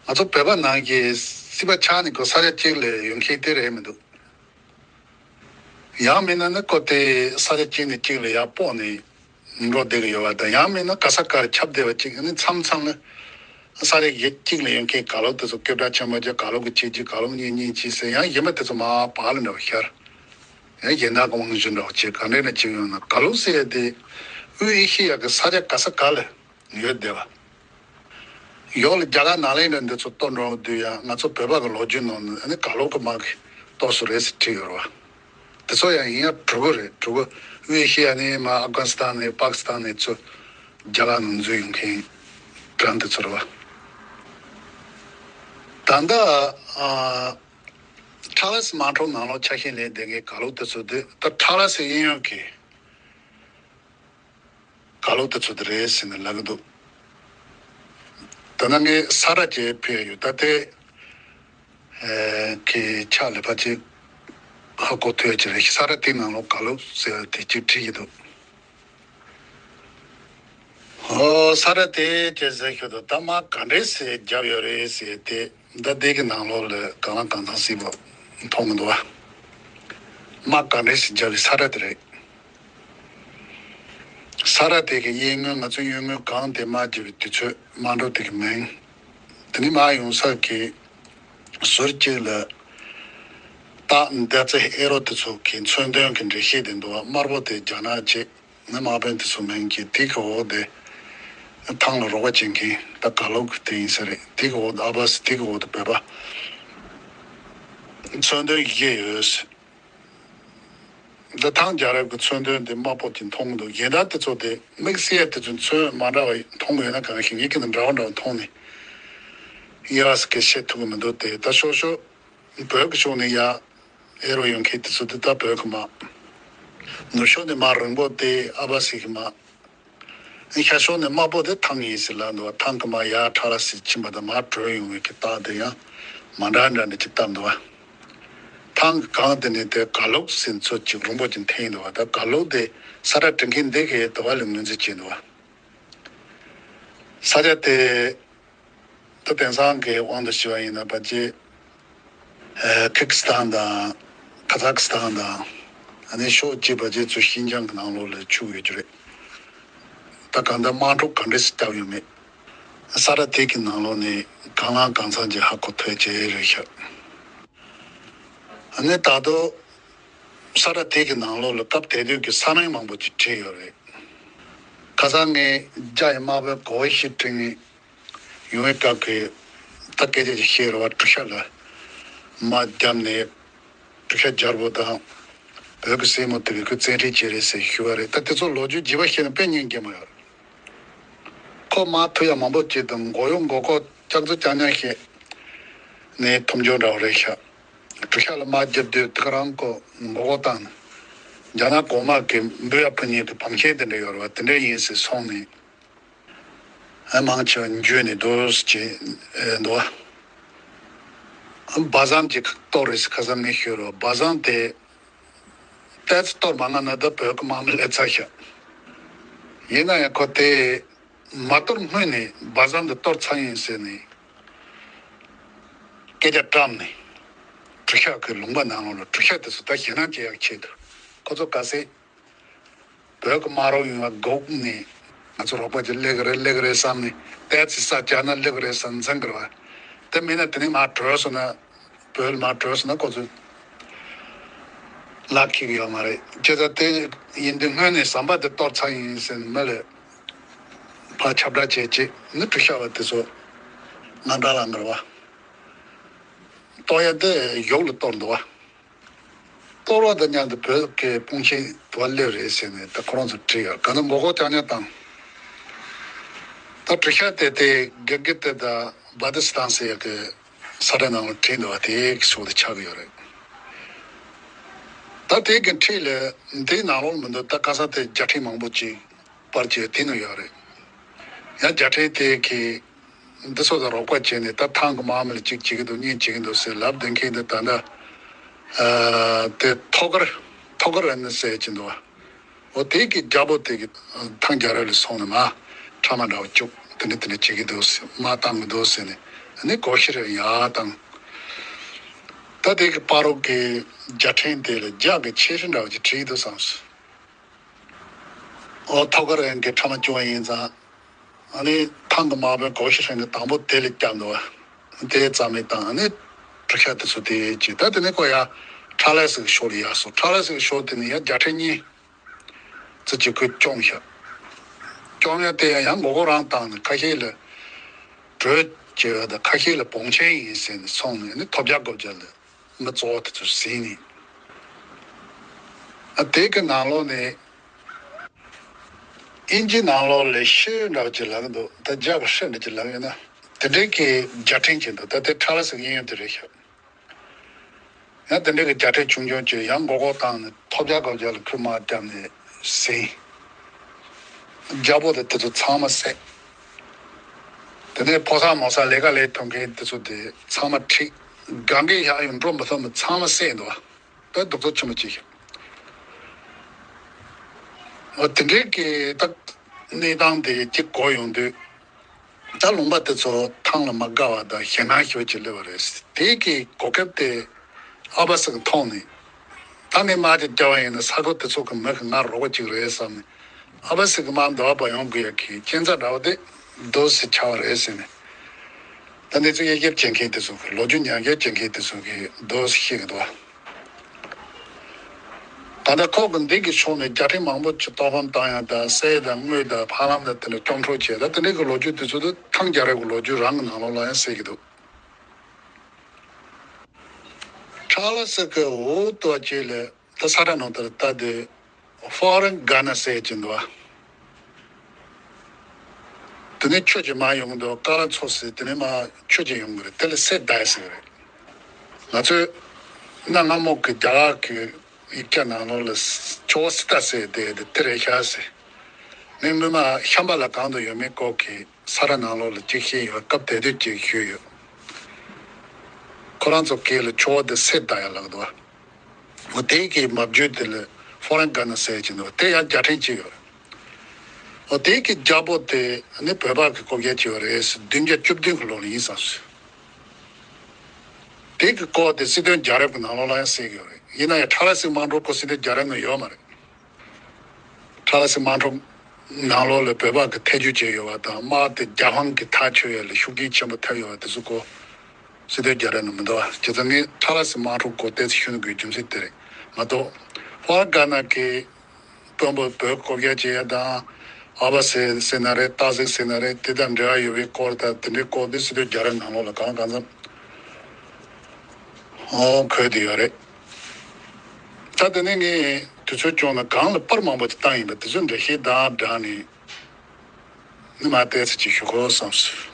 ང་ཚོ་བོད་པ་ནང་གི་སྲིད་པ་ཆགས་ནས་ཁོ་ས་ཆ་གཅིག་ལ་ཡོང་མཁན་དེ་རེད་མི་འདུག་ཡང་མིན་ན་ནི་ཁོ་དེ་ས་ཆ་གཅིག་ནས་གཅིག་ལ་ཡར་སྤོས་ནས་འགྲོ་བསྡད་ཀྱི་ཡོད་པ་དང་། ཡང་མིན་ན་ག་ས་གར་ཁྱབ་བསྡད་པ་གཅིག་ཨ་ནི་མཚམས་མཚམས་ལ་ས་ཆ་གཅིག་ལ་ཡོང་མཁན་ག་ལུ་དེ་ཚོ་སྐད་གྲགས་ཆེན་པོ་ཅིག་ག་ལུ་གི་ཁྱེད་ཀྱི་ག་ལུ་གཉིས་གཉིས་ཀྱིས་ཟེར། ཡང་གཞན་པ་དེ་ཚོ་མར་བར་ལ་འདྲ་བ་ཤར། ཡང་གཞན་དག་གི་དབང་ཞུ་འདྲ་བ་ཅིག་ག་འདྲ་ན་ཅིག་ཡོང་ན། ག་ལུ་ཟེར་ཡ་དེ་དབུས་ཨེ་ཤེ་ཡ་གི་ས་ཆ་ག་ས་ག་ལ་ཡོད་བསྡད་པ། ཡོག་ལ་རྒྱ་གར་ནཱ་ལེནྡྲ་འདི་ཚོ་གཏོར་འགྲོ་དུས་ཡང་ང་ཚོ་བོད་པ་གི་ལོ་རྒྱུས་ནང་ནས་ཨ་ནི་ག་ལུ་གི་དམག་གིས་གཏོར་སོང་རེད་ཟེར་བྲིས་ཡོད་རེད་བ། དེ་ཚོ་ཡང་ཡིན་ཡང་གྲུ་གུ་རེད། གྲུ་གུ་དབུས་ཨེ་ཤེ་ཡ་ནས་མར་ཨབ་གྷ་ནི་སི་ཐན་ནས་པ་ཀི་སི་ཐན་ནས་ཚུར་རྒྱ་གར་ནང་འཛུལ་ཡོང་མཁན་གྲངས་དེ་ཚོ་རེད་བ། ད་ལྟ་ཨ་ཁྲ་ལ་སི་དམག་འཁྲུག་ནང་ལོགས་ཆ་ཤས་ལེན་བསྡད་མཁན་ག་ལུ་དེ་ཚོ་དེ་ད་ཁྲ་ལ་སི་གཡས་གཡོན་གྱི་ག་ལུ་དེ་ཚོ་དེ་རེད་ཟེར་ནས་ལབ་ཀྱི་འདུག་ད་ནང་ངས་ས་ར་ཅེ་ཕུལ་ཡོད། ད་དེ་ཨེ་གི་ཕྱག་ལས་པ་ཅིག་ཧ་གོ་ཐུབ་ཡ་ཅིག་རེད། ས་ར་དེའི་ནང་ལོགས་ག་ལུ་ཟེར་བ་དེ་ཅིག་བྲིས་ཀྱི་འདུག་ཨོ་ས་ར་དེ་ཅེ་ཟེར་ཤོད་དོ། ད་དམག་ག་འདྲས་སེ་བརྒྱབ་ཡོད་རེད་ཟེར་དེ། ད་དེ་གི་ནང་ལོགས་ལ་གང་ལ་གང་འཚམ་སྲིད་པ་མཐོང་གི་འདུག་བ། དམག་ག་འདྲས་སེ་བརྒྱབ་པའི་ས་ར་དེ་རེད། ས་ར་དེ་གི་གཡས་ངོས་ང་ཚོ་གཡོན་ངོས་སྒང་དེ་དམག་བརྒྱབ་པའི་དུས་ཚོད་དམག་འགྲོ་དེ་གི་མིང་། དེ་ནི་དམག་ཡོང་ས་གི་ཟུར་གཅིག་ལ་སྟག་མདའ་རྩེ་ཨེ་རོ་དེ་ཚོ་གི་མཚོན་དོན་གི་འགྲེལ་བཤད་དེ་འདུག་བ། དམར་པོ་དེ་རྒྱ་ནག་ཅེས། ནི་དམག་དཔོན་དེ་ཚོ་མིང་གི་དེ་གི་འོག་དེ་ཐང་ལ་རོགས་པ་བྱེད་མཁན་ད་ག་ལུ་གི་དེ་ཡིན་ས་རེད། དེ་གི་འོག་ཏུ་ཨ་བ་སི། དེ་གི་འོག་ཏུ་བོད་པ། མཚོན་དོན་ཡི་གེ་ཡོད། འདི་ཐང་རྒྱལ་རབས་ཀྱི་མཚོན་དོན་དེ་དམར་པོ་དེ་མཐོང་གི་འདུག་གཞན་དག་དེ་ཚོ་དེ་དམིགས་བསལ་དེ་ཚོ་མཚོན་མ་འདྲ་བ་མཐོང་གི་ཡོད་ན་གང་ཞིག་ངེད་ཀྱི་ནི་འདྲ་བ་འདྲ་བ་མཐོང་ནས་ཡ་སི་ཀི་བཤད་ཐུབ་ཀྱི་མི་འདུག་དེ་ད་ཤོག་ཤོག་བོད་ཀྱི་ཕྱོགས་ནས་ཡ་ཨེ་རོ་ཡོང་མཁན་དེ་ཚོ་དེ་ད་བོད་ཀྱི་དམག་ནུབ་ཕྱོགས་ནས་དམག་རིང་པོ་དེ་ཨ་བ་སི་གི་དམག་ཤར་ཕྱོགས་ནས་དམར་པོ་དེ་ཐང་ཡིན་ཟེར་ལབ་འདུག་བ། ཐང་གི་དམག་ཡར་ཁྲ་ལ་སི་ཕྱིན་པ་དང་མར་བྲོས་ཡོང་བའི་གི་རྟགས་དེ་ཡང་མ་འདྲ་འདྲ་འདྲ་ཅིག་བཏབ་འདུག་བ། ཐང་གི་སྒང་དེ་ནས་དེ་ག་ལོག་ཟེར་ཚོ་ཅིག་རིང་པོ་ཅིག་འཐེན་འདུག་བ། ད་ག་ལོག་དེ་ས་ཁྲ་འབྲི་མཁན་འདི་གིས་དུ་བ་ལ་ངོས་འཛིན་བྱས་འདུག་བ། ས་ཆ་དེ་ད་དེང་སང་གི་དབང་དུ་བྱས་པ་ཡིན་ན་ཕལ་ཆེར་ཨ་ཁི་ཁི་སི་ཐན་དང་ཁ་ཛ་ཁི་སི་ཐན་དང་། ཨ་ནི་ཕྱོགས་གཅིག་ཕལ་ཆེར་ཚུར་ཤིན་ཅང་གི་ནང་ལོགས་ལ་ཚུད་ཡོད་རྒྱུ་རེད། ད་གང་ལྟར་དམག་འཁྲུག་ག་འདྲས་སེ་བརྒྱབ་ཡོད་མེད། ས་ཁྲ་དེ་གི་ནང་ལོགས་ནས་གང་ལ་གང་འཚམ་ཅིག་ཧ་གོ་ཐུབ་ཀྱི་རེད་ཤག། ཨ་ནི་ད་དུང་ས་ཁྲ་དེ་གི་ནང་ལོགས་ལ་སྐབས་དེ་དུས་ཀྱི་ས་མིང་མང་པོ་ཅིག་བྲིས་ཡོད་རེད། ཁ་སང་ངས་རྒྱ་ཡི་དམག་དཔོན་གོ་ཤི་ཀྲིང་ཡོང་བའི་སྐབས་ཀྱི་ད་སྐད་ཆ་ཅིག་བཤད་རེད་བ། གྲུ་ཤ་ལ་དམག་བརྒྱབ་ནས་གྲུ་ཤ་རྒྱལ་པོ་དང་བོད་ཀྱི་སྲས་མོ་དེ་གི་ཁོས་བཙན་ཁྲིད་བྱས་རེད་ཟེར་ཞུས་པ་རེད། ད་དེ་ཚོ་ལོ་རྒྱུས་རྒྱས་པ་བཤད་ན་དཔེ་སྙིང་རྗེ་མོ་ཡོད་རེད། ཁོ་དམག་ཐུག་ཡ་མང་པོ་བྱས་དང་མགོ་གཡོག་མགོ་སྐོར་ལྕགས་འཛུགས་རྐྱང་རྐྱང་བྱས་ནས་ཐུབ་འཇོག་འདྲ་བོ་རེད་ཤག། གྲུ་ཤ་ལ་དམག་རྒྱབ་དུས་དེ་ག་རང་ཁོ་མགོ་སྐོར་བཏང་ནས་རྒྱ་ནག་གོང་མ་གི་འབུད་ཡ་ཕུལ་མཁན་གྱི་བམ་ཆེན་དེ་འདྲ་ཡོད་རེད་བ། དེ་འདྲ་ཡིན་ཟེར་སོང་ནས། ཨ་མང་ཆེ་བ་འཇུས་ནས་འདུག་ཅེས་འདུག་བ། བ་ཟམ་གྱི་གཏོར་རེད་ཟེར་ཁ་སང་ངས་ཤོད་རོགས། བ་ཟམ་དེ་ཏོག་ཙམ་གཏོར་མ་ང་ན་ད་བོད་ཀྱི་དམག་མི་ལས་ཚར་ཤག། ཡིན་ན་ཡང་ཁོ་དེ་མ་གཏོར་སྔོན་ནས་བ་ཟམ་དེ་གཏོར་ཚར་ཡིན་ཟེར་ནས་སྐད་ཆ་བཀྲམ་ནས་གྲུ་ཤག་གི་ལུང་པ་ནང་ལོགས་ལ་གྲུ་ཤག་དེ་ཚོ་ད་ཞེད་སྣང་སྐྱེ་ཡག་ཆེད་དུ་ཁོ་ཚོ་ག་ཚད། བོད་ཀྱི་དམག་རོགས་ཡོང་བ་སྒུག་ནས་ང་ཚོ་རོགས་པ་ཅིག་སླེབས་ཀྱི་རེད་སླེབས་ཀྱི་རེད་བསམ་ནས་ཏོག་ཙམ་ས་བཅག་ན་སླེབས་ཀྱི་རེད་བསམ་འཛེམ་གྱི་རེད་བ། དེ་མིན་ན་དེ་ནས་མར་བྲོས་སོང་ན་བོད་ལ་མར་བྲོས་སོང་ན་ཁོ་ཚོས་ལག་འཁེལ་གྱི་ཡོད་མ་རེད། བྱས་ཙང་དེ་ཡིན་དུས་སྔོན་ནས་ཟམ་པ་དེ་གཏོར་ཚར་ཡིན་ཟེར་ནས་མི་ལ་ཕར་ཁྱབ་བསྒྲགས་བྱས་རྗེས་ནི་གྲུ་ཤག་པ་དེ་ཚོ་ང་འདྲ་ལ་ངར་བ་གཏོར་ཡ་དེ་གཞུག་ལ་གཏོར་འདུག་བ། གཏོར་བ་དང་མཉམ་དུ་བོད་ཀྱི་དཔུང་ཤེད་དུ་བ་སླེབས་རེད་ཟེར་ནས་ད་ཁོ་རང་ཚོ་བྲིས་ཡོད། ག་ན་མགོ་སྐོར་རྐྱང་རྐྱང་བཏང་། ད་གྲུ་ཤག་དེ་དེ་དགེ་རྒན་དེ་དང་བ་དི་སི་ཐན་ཟེར་ཡག་གི་ས་ཁྲ་ནང་ལ་བྲིས་འདུག་བ། དེ་གི་ཕྱོགས་དེ་ཆགས་ཀྱི་ཡོད་རེད། ད་དེ་གི་འཁྲིས་ལ་འདིའི་ནང་ལོགས་མི་འདུག་ད་ཁ་སང་དེ་རྒྱ་ཕྲན་མང་པོ་ཅིག་པར་བཅས་དེ་ནང་ཡོད་རེད། ཡང་རྒྱ་ཕྲན་དེ་གི་འདི་ཚོ་དང་རོགས་པ་བྱས་ནས་ད་ཐང་གི་དམག་མི་ལ་གཅིག་བྱེད་ཀྱི་འདུག་གཉིས་བྱེད་ཀྱི་འདུག་ཟེར་ལབ་བསྡད་མཁན་འདི་ད་ལྟ་ཨ་དེ་ཐོག་ཁར་ཐོག་ཁར་ཨ་ནི་ཟེར་གྱི་འདུག་བ། འོ་དེ་གི་རྒྱལ་པོ་དེ་གི་ཐང་རྒྱལ་རབས་ལ་སོང་ནས་མ་ཁྲ་མ་འདྲ་བ་བཅུག་དེ་འདྲ་དེ་འདྲ་བྱེད་ཀྱི་འདུག་ཟེར་དམག་བཏང་གི་འདུག་ཟེར་ནས་ཨ་ནི་གོ་ཤེས་རེ་ཡག་བཏང་། ད་དེ་གི་བར་རོགས་ཀྱི་རྒྱ་ཕྲན་དེ་ལ་རྒྱ་གི་ཆེ་ཧྲི་འདྲ་བ་ཅིག་བྲིས་འདུག་བསམ་སོང་། ཨོ་ཐོག་ཁར་ཡང་གི་ཁྲ་མ་བཅུག་པ་ཡིན་ཙང་། ཨ་ནི་ཐང་གི་དམག་དཔོན་གོ་ཤི་ཧྲན་གྱི་དང་པོ་དེ་ལ་བསྐྱབས་འདུག་བ། དེ་རྩ་མེད་བཏང་ཨ་ནི་གྲུ་ཤག་དེ་ཚོ་དེ་བྱས་ད་དེ་ནས་ཁོ་ཡ་ཁྲ་ལ་སི་གི་ཕྱོགས་ལ་ཡར་སོང་། ཁྲ་ལ་སི་གི་ཕྱོགས་དེ་ནས་ཡ་རྒྱ་ཕྲན་གཉིས་ཙི་ཅིག་ཁོས་བཅོམ་ཤག་བཅོམ་ཡ་དེ་ཡང་ཡང་མགོ་སྐོར་རང་བཏང་ནས་ཁ་ཤས་ལ་བྲོས་བྱས་ཡོད་ད་ཁ་ཤས་ལ་བོང་ཆེན་ཡིན་ཟེར་ནས་སོང་ནས་ཨ་ནི་ཐོབ་རྒྱག་དགོས་རྒྱ་ལ། མི་གཙོ་བོ་དེ་ཚོ་ཟིན་ནས། ཨ་དེ་གི་ནང་ལོགས་ནས་ཨིན་ཇི་ནང་ལོགས་ལས་ཤི་འདྲ་བ་ཅིག་ལབ་ཀྱི་འདུག་ད་རྒྱ་གི་ཧྲི་འདྲ་ཅིག་ལབ་ཡོད་ན་དེ་འདྲའི་གི་རྒྱ་ཕྲན་ཅིག་འདུག་ད་དེ་ཁྲ་ལ་ཟིག་ཡིན་ཡོད་དེ་རེད་ཤག་ཡང་དེ་འདྲའི་གི་རྒྱ་ཕྲན་ཆུང་ཆུང་ཅིག་ཡང་མགོ་སྐོར་བཏང་ནས་ཐོབ་རྒྱག་དགོས་རྒྱ་ལ་ཁོས་དམག་བརྒྱབ་ནས་ཟིན། རྒྱལ་པོ་དེ་དེ་ཚོ་ཚང་མ་བསད། དེ་ནས་ཕོ་གསར་མོ་གསར་ལས་ཀ་ལས་ཐོན་མཁན་དེ་ཚོ་དེ་ཚང་མ་ཁྲིད། གང་གི་ཡག་ཡོང་འགྲོ་མི་ཐུབ་མི་ཚང་མ་བསད་འདུག་བ། དཔེ་སྡུག་ཚོ་ཆེན་པོ་ཅིག་ཤག་འོ་དེ་འདྲའི་གི་ད་གནས་སྟངས་དེ་གཅིག་གོ་ཡོང་དུས་ད་ལུང་པ་དེ་ཚོ་ཐང་ལ་མ་དགའ་བ་དང་ཞེད་སྣང་ཞེ་པོ་ཅིག་སླེབས་པ་རེད། དེ་གི་གོ་སྐབས་དེ་ཨ་བ་སི་གི་མཐོང་ནས། ད་ནི་དམག་དེ་རྒྱག་པ་ཡིན་ན་ས་ཁུལ་དེ་ཚོ་གི་མི་གི་ང་རོགས་པ་ཅིག་རེད་བསམ་ནས། ཨ་བ་སི་གི་དམག་འདི་བ་ཡོང་དགོས་ཡ་གི་རྐྱེན་རྩ་འདྲ་བོ་དེ་འདུག་སེ་ཆགས་པ་རེད་ཟེར་ནས། ད་འདི་ཚོ་དབྱེ་ཞིབ་བྱེད་མཁན་དེ་ཚོ་གི་ལོ་རྒྱུས་ཉམས་ཞིབ་བྱེད་མཁན་དེ་ཚོ་གི་འདུག་སེ་བཤད་གི་འདུག་ད་ལྟ་ཁོག་གི་འདི་གི་ཕྱོགས་ནས་རྒྱ་ཕྲན་མང་པོ་ཅིག་གཏོར་ཕམ་བཏང་ཡ་དང་བསད་དང་རྔོས་དང་ཕ་ལམ་དང་དེ་འདྲ་སྐྱོབ་འཕྲོག་བྱས་ད་དེ་འདྲ་གི་ལོ་རྒྱུས་དེ་ཚོ་དེ་ཐང་རྒྱལ་རབས་གི་ལོ་རྒྱུས་རང་གི་ནང་ལོགས་ལ་ཡང་གསལ་གི་འདུག་ཁྲ་ལ་སི་ཀི་འོ་ཏོ་ཅེ་ལེ་ད་ས་ཁྲ་ནང་དུ་ལྟ་དུས་ཧྥོ་རན་གྷ་ན་ཟེར་གྱི་འདུག་བ། དེ་ནས་ཁྱོད་ཀྱི་མ་ཡོང་འདུག་ཀ་ལ་མཚོ་ཟེར་དེ་ནས་མ་ཁྱོད་ཀྱི་ཡོང་གི་རེད། དེ་ལ་སེ་ད་ཟེར་གི་རེད། ང་ཚོས་གནའ་སྔ་མོ་གི་རྒྱ་གར་གི་ཡིག་ཆ་ནང་ལོགས་ལ་ཁྱོ་བོ་སི་ཏ་ཟེར་དེ་དེ་དེ་རེད་ཤག་ཟེར། ངས་སྔོན་མ་ཤམ་བྷ་ལ་གང་དུ་ཡོད་མེད་སྐོར་གྱི་ས་ཁྲ་ནང་ལོགས་ལ་ཅིག་བཤད་ཡོད། སྐབས་དེ་དུས་ཅིག་ཞུས་ཡོད། ཁོ་རང་ཚོ་སྐད་ལ་ཁྱོ་བོ་དེ་སེ་ད་ཡ་ལབ་འདུག་འོ་དེ་གི་མ་བརྗོད་དེ་ལ་ཧྥོ་རན་གྷ་ན་ཟེར་གྱི་འདུག་དེ་ཡང་རྒྱལ་ཕྲན་གཅིག་ཡོད་རེད། འོ་དེ་གི་རྒྱལ་པོ་དེ་ནི་བོད་པ་གི་སྐོར་རྒྱག་བྱས་པ་རེད་ཟེར། བདུན་བརྒྱ་བཅུ་བདུན་གི་ལོ་ལ་ཡིན་བསམ་སོང་། དེ་གི་སྐོར་དེ་སྲིད་དོན་རྒྱལ་རབས་ཀྱི་ནང་ལོགས་ལ་ཡང་གསལ་གི་ཡོད་རེད། ཡིན་ན་ཡང་ཁྲ་ལ་སི་དམག་འཁྲུག་སྐོར་སྲིད་དོན་རྒྱལ་རབས་ནང་ཡོད་མ་རེད། ཁྲ་ལ་སི་དམག་འཁྲུག་ནང་ལོགས་ལ་བོད་པ་གི་ཐེ་བྱུས་བྱས་ཡོད་པ་དང་། དམག་དེ་རྒྱ་དབང་གི་ཐག་ཆོད་ཡ་ལ་ཤུགས་རྐྱེན་ཆེན་པོ་ཐེབས་ཡོད་པ་དེ་ཚོ་སྐོར་སྲིད་དོན་རྒྱལ་རབས་ནང་མི་འདུག་བ། བྱས་ཙང་ངས་ཁྲ་ལ་སི་དམག་འཁྲུག་སྐོར་ཏོག་ཙམ་ཞུ་ནི་དགོས་རྒྱུ་མཚན་དེ་རེད་མ་གཏོགས། ཧྥོ་རན་གྷ་ན་གི་དཔོན་པོ་བོད་སྐོར་རྒྱག་བྱེད་ཡ་དང་། ཨ་བ་ཟེར་ཟེར་ན་རེད། སྟག་གཟིག་ཟེར་ན་རེད། དེ་དང་འབྲེལ་བ་ཡོད་པའི་སྐོར་དང་། དེ་འདྲའི་སྐོར་དེ་སྲིད་དོན་རྒྱལ་རབས་ནང་ལོགས་ལ་གང་གང་འཚམ་འོ་འཁོད་དེ་ཡོད་རེད། ད་དེ་ནས་ངས་དུས་ཚོད་བྱུང་ན་གང་ལ་པར་མང་པོ་ཅིག་བཏང་ཡིན་པ་དེ་ཚོ་འགྲེལ་བཤད་དང་སྦྲགས་ནས་ནི་མ་ཏོག་ཙམ་ཅིག་ཞུ་དགོས་བསམས།